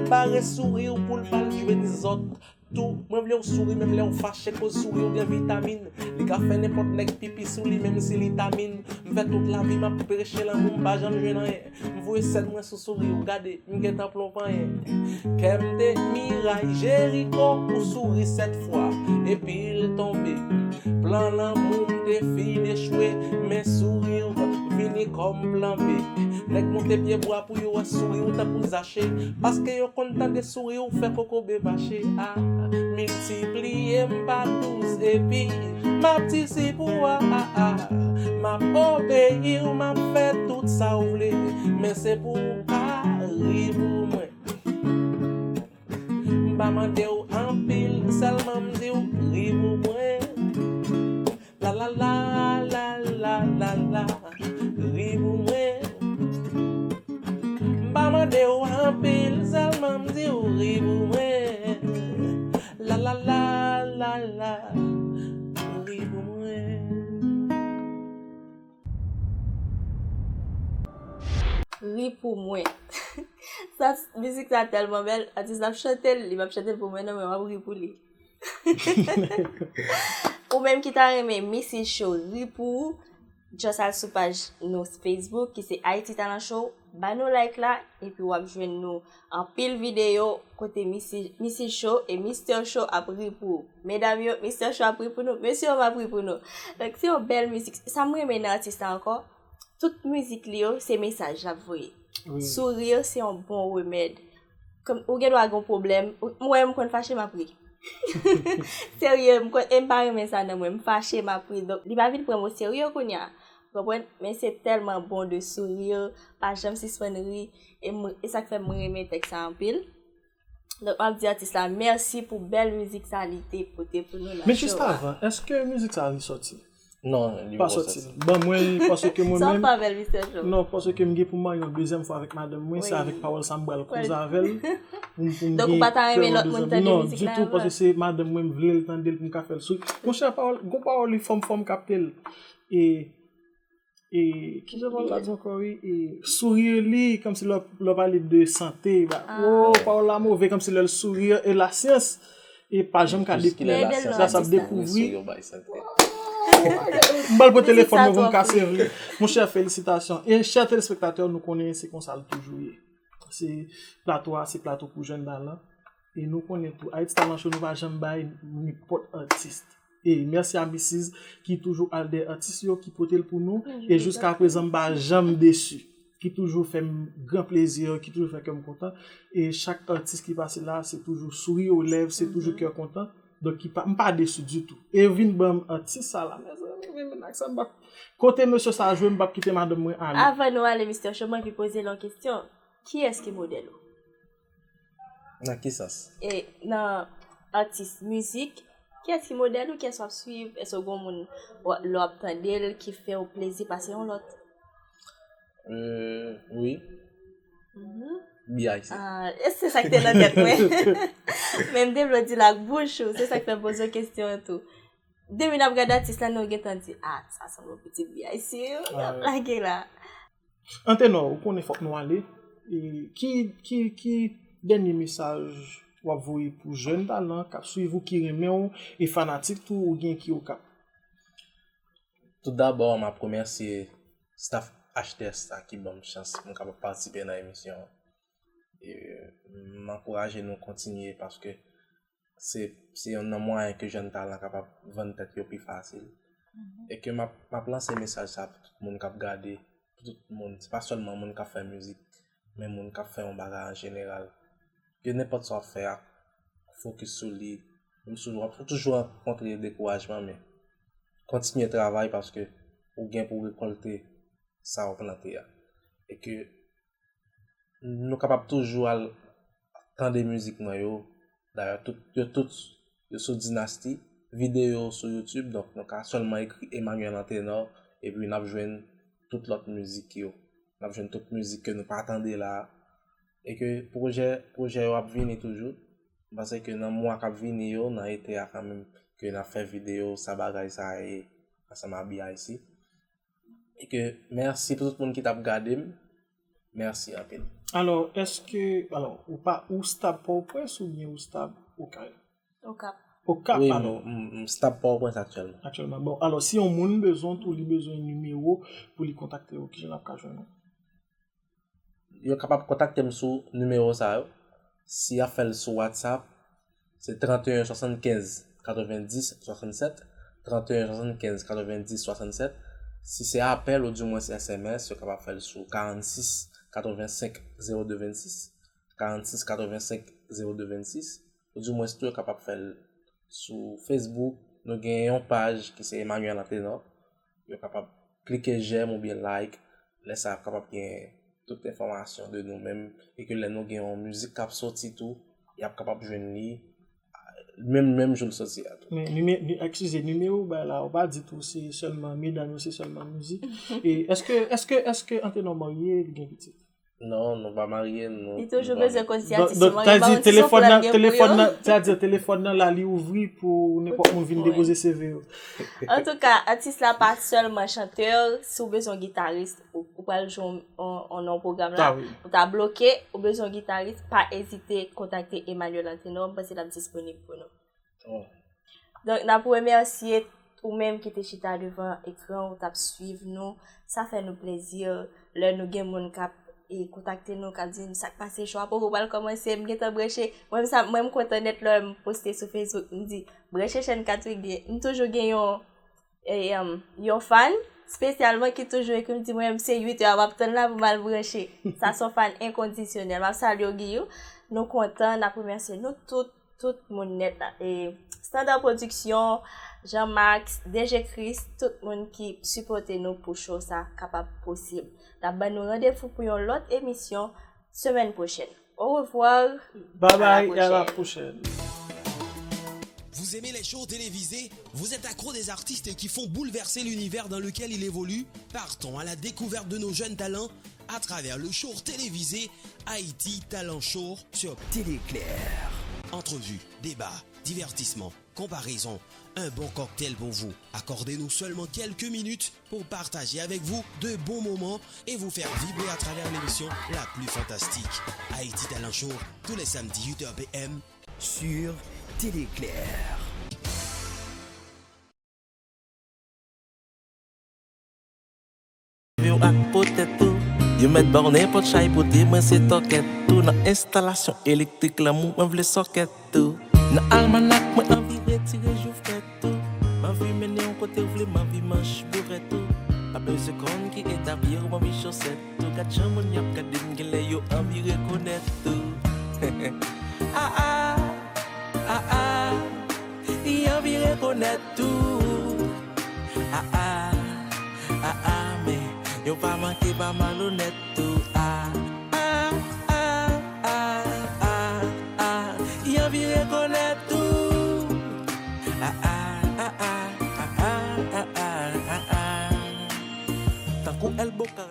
bare souri w pou l pa al jwenn zòt tou. Mwen vle w souri menm lè w fache, koz souri w gen vitamin. Li ka fè nenpòt nèg pipi sou li menm si li ta min. M fè tout lavi m ap preche lanmou, m pa janm jwenn anyen. M voye sèn mwen sou souri w, gade, m gentan plonp anyen. Kè m te miray Jeriko, ou souri sèt fwa, epi l tonbe. Plan lanmou m te fin echwe, men souri w vini kòm plan B. Nèg monte pye bwa pou yo wè souri w tankou Zache, paske yo konn tande souri w fè kokobe mache. A, miltipliye m pa douz epi m ap di si pou ou a, a, a. M ap obeyi w, m ap fè tout sa w vle, men se pou w ka ri pou mwen. M pa mande w anpil, sèlman m di w ri pou mwen. La la la la la la la, ri pou mwen. M pa mande w anpil, sèlman m di w ri pou mwen. La la la la la, ri pou mwen. Ri pou mwen. Sa, mizik sa tèlman bèl, atis la ap chante l, li p ap chante l pou mwen non, men m ap ri pou li. Ou menm ki ta renmen Missy Show ri pou ou, just al sou paj nou Facebook ki se Haïti Talent Show, ba nou like la, epi w ap jwenn nou anpil videyo kote Missy, Missy Show e Mister Show ap ri pou ou. Medam yo, Mister Show ap ri pou nou, mesye yo ap ri pou nou. Donk, se yon bèl mizik. Sa m renmen nan atis la ankò, tout mizik li yo, se mesaj l ap voye. Wi. Souri se yon bon remèd. Kòm ou gen dwa gen yon pwoblèm, ou, mwen, m konn fache, m ap ri. Serye, m konn, e m pa renmen sa nan mwen, m fache, m ap ri. Donk, li pa vin pran m oserye kounye a. Ou konprann? Men se tèlman bon de sourire, pa janm sispann ri, e m, e sa k fè m renmen tèks sa anpil. Donk, m ap di atis la mèsi pou bèl mizik sa li te pote pou nou nan show a. Men jis avan, èske mizik sa li sòti? Non, li poko sòti. Ban mwen, paske mwen menm, non, paske m gen pou m marye yon dezyèm fwa avèk madanm mwen, se avèk pawòl sa m pral koze avè l. Pou m, pou m gen kè yon dezyèm. Non, ditou, paske se madanm mwen, m vle l tande l pou m ka fè l souri. Monchè, pawòl, gon pawòl li fò m, fò m kapte l. E, e, kijan pawòl la di ankò, wi? E, souri li, kòmsi lè, lè w pale de sante, ba, oh, pawòl la move, kòmsi lè l souri, e lasyans. E pa janm ka dekouvri. Sa, sa ap dekouvri. M pral pran telefòn mwen pou m kase vre. Monchè, felisitasyon. E chè telespektatè, nou konnen se konsa l toujou ye. Se plato a, se plato pou jèn talan. E nou konnen tou, Haïti Talent Show, nou pa janm bay nenpòt atis. E mèsi a Misiz ki toujou al dèyè atis yo, ki pote l pou nou. E jiska prezan, m pa janm desi. Ki toujou fè m gran plezi, ki toujou fè kè m kontan. E chak atis ki pase la, se toujou souri o lèv, se toujou kè kontan. Donk, ki pa, m pa desi ditou. E vin ban m atis sa la, mezanmi, men, men ak sa m pa, Kote mesye sa a jwe, m p ap kite madanm mwen ale. Avan nou ale, Mister Cho, m anvi poze l yon kesyon. Kiyès ki modèl ou? Nan ki sans? E nan atis, mizik, kiyès ki modèl ou, kiyès w ap swiv? Èske w gen moun lè w ap tande l ki fè w plezi pase yon lòt? Euh, wi. B I C. Ah, e se sa k te nan tèt mwen. Men m te vle w di l ak bouch ou, se sa k fè m poze w kesyon an tou. Depi n ap gade atis la, nou gentan di, ah, sa sanble yon pitit B I C, yo, y ap lage la. Antenò, ou konnen fòk nou ale. E ki, ki, ki dènye mesaj w ap voye pou jèn talan k ap swiv ou, ki renmen w, e fanatik tou, ou gen ki Okap? Tout dabò, m ap remèsye staff H T S la ki ban m chans pou m kapab patisipe nan emisyon an. E m ankouraje nou kontinye paske se, se yonn nan mwayen ke jèn talan kapab vann tèt yo pi fasil. E ke m ap, m ap lanse mesaj sa pou tout moun k ap gade, pou tout moun, se pa sèlman moun k ap fè mizik, men moun k ap fè yon bagay an jeneral. Ke nenpòt sa w ap fè a, fokis sou li. Menm si w ap toujou rankontre dekourajman, men kontinye travay paske ou gen pou w rekòlte sa w plante a. E ke nou kapab toujou al tande mizik mwen yo. Dayè, tout, yo tout, yo sou Dynasty. Videyo sou YouTube, donk nou ka sèlman ekri Emmanuel Antenor, epi n ap jwenn tout lòt mizik yo. N ap jwenn tout mizik ke nou pa tande la a. E ke pwojè, pwojè yo ap vini toujou. M panse ke nan mwa k ap vini yo, nan ete a kanmenm, ke n ap fè videyo, sa bagay sa ye, ansanm a B I C. E ke mèsi pou tout moun ki t ap gade m. Mèsi anpil. Alò, èske, alò, ou pa, ou stab Pòtoprens oubyen ou stab Okay? Okap. Okap, alò. Wi, m, m, m stab Pòtoprens aktyèlman. Aktyèlman. Bon, alò, si yon moun bezwen w tou, li bezwen nimewo pou li kontakte w, kijan l ap ka jwenn ou? Yo kapab kontakte m sou nimewo sa yo. Si y ap fè l sou WhatsApp, se trant e en swasannkenz katrevenndis swasannsèt, trant e en swasannkenz katrevenndis swasannsèt. Si se apèl oudimwens S M S, yo kapab fè l sou karannsis katrevensenk zewo de vennsis, karannsis katrevensenk zewo de vennsis, oudimwens tou yo kapab fè l sou Facebook. Nou gen yon paj ki se Emmanuel Antenor. Yo kapab klike j'aime oubyen like. Lè sa y ap kapab gen tout enfòmasyon de nou menm, e ke lè nou gen yon mizik k ap soti tou, y ap kapab jwenn li menm, menm jou l soti a tou. Men, nime-, ni-, eskize, nimewo w bay la, ou pa di tou se sèlman medam yo, se sèlman mizik. E èske, èske, èske Antenor marye, li gen pitit? Non, nou pa marye, nou. Li toujou bezwen konn si atis yo marye, ba yon ti soflèt gen pou yo. Telefòn nan, sa di telefòn nan la, li ouvri pou nenpòt moun vin depoze C V yo. Antouka, atis la pa sèlman chantè, si w bezwen yon gitaris, ou, ou pral jwe yon, yon, yon non pwogram la, ou ta bloke, ou bezwen yon gitaris, pa ezite kontakte Emmanuel Antenor, m panse l ap disponib pou nou. Donk, n ap remèsye ou menm ki te chita devan ekran ou, t ap swiv nou. Sa fè nou plezi lè nou gen moun k ap, e, kontakte nou, k ap di n sa k pase, show a poko pral kòmanse, m gentan branche. Mwen menm sa, mwen m kontan nèt lè m poste sou Facebook, m di, branche chèn Katwig, m toujou gen yon, e, em, yon fan espesyalman ki toujou ekri m di, mwen menm se uit è a m ap tann la pou m al branche. Sa se yon fan enkondisyonèl. M ap salye w, Guillou. Nou kontan, n ap remèsye nou tout. Tout moun nèt la. E Standard Production, Jean Max, D J Chris, tout moun ki sipòte nou pou show sa kapab posib. N ap ban nou randevou pou yon lòt emisyon semèn pwochèn. Au revoir. Bye bye, à la prochaine. Vous aimez les shows télévisés? Vous êtes accro des artistes qui font bouleverser l'univers dans lequel ils évoluent? Partons à la découverte de nos jeunes talents à travers le show télévisé Haïti Talent Show sur Télé Éclair. Entrevues, débats, divertissements, comparaisons, un bon cocktail pour vous. Accordez-nous seulement quelques minutes pour partager avec vous de bons moments et vous faire vibrer à travers l'émission la plus fantastique. Haïti Talent Show, tous les samedis huit heures P M sur Télé Éclair. Yo ak potèt ou, yo mèt ba w nenpòt chay pote, mwen se tòkèt ou. Nan enstalasyon elektrik lanmou, mwen vle sòkèt ou. Nan almanak, mwen anvi retire jouvèt ou. M anvi mennen w kote w vle, m anvi manch bourèt ou. Pa bezwen konn ki eta pye w, m anvi chosèt ou. Gad jan moun y ap gade m, genlè yo anvi rekonèt ou. Ah ah, ah ah, y anvi rekonèt ou. Ah ah, Yo pa manke pa malonèt tou. Ah, ah, ah, ah, ah, ah. Y anvi rekonèt tou. Ah, ah, ah, ah, ah, ah, ah, ah, ah, ah. Tankou El Boca.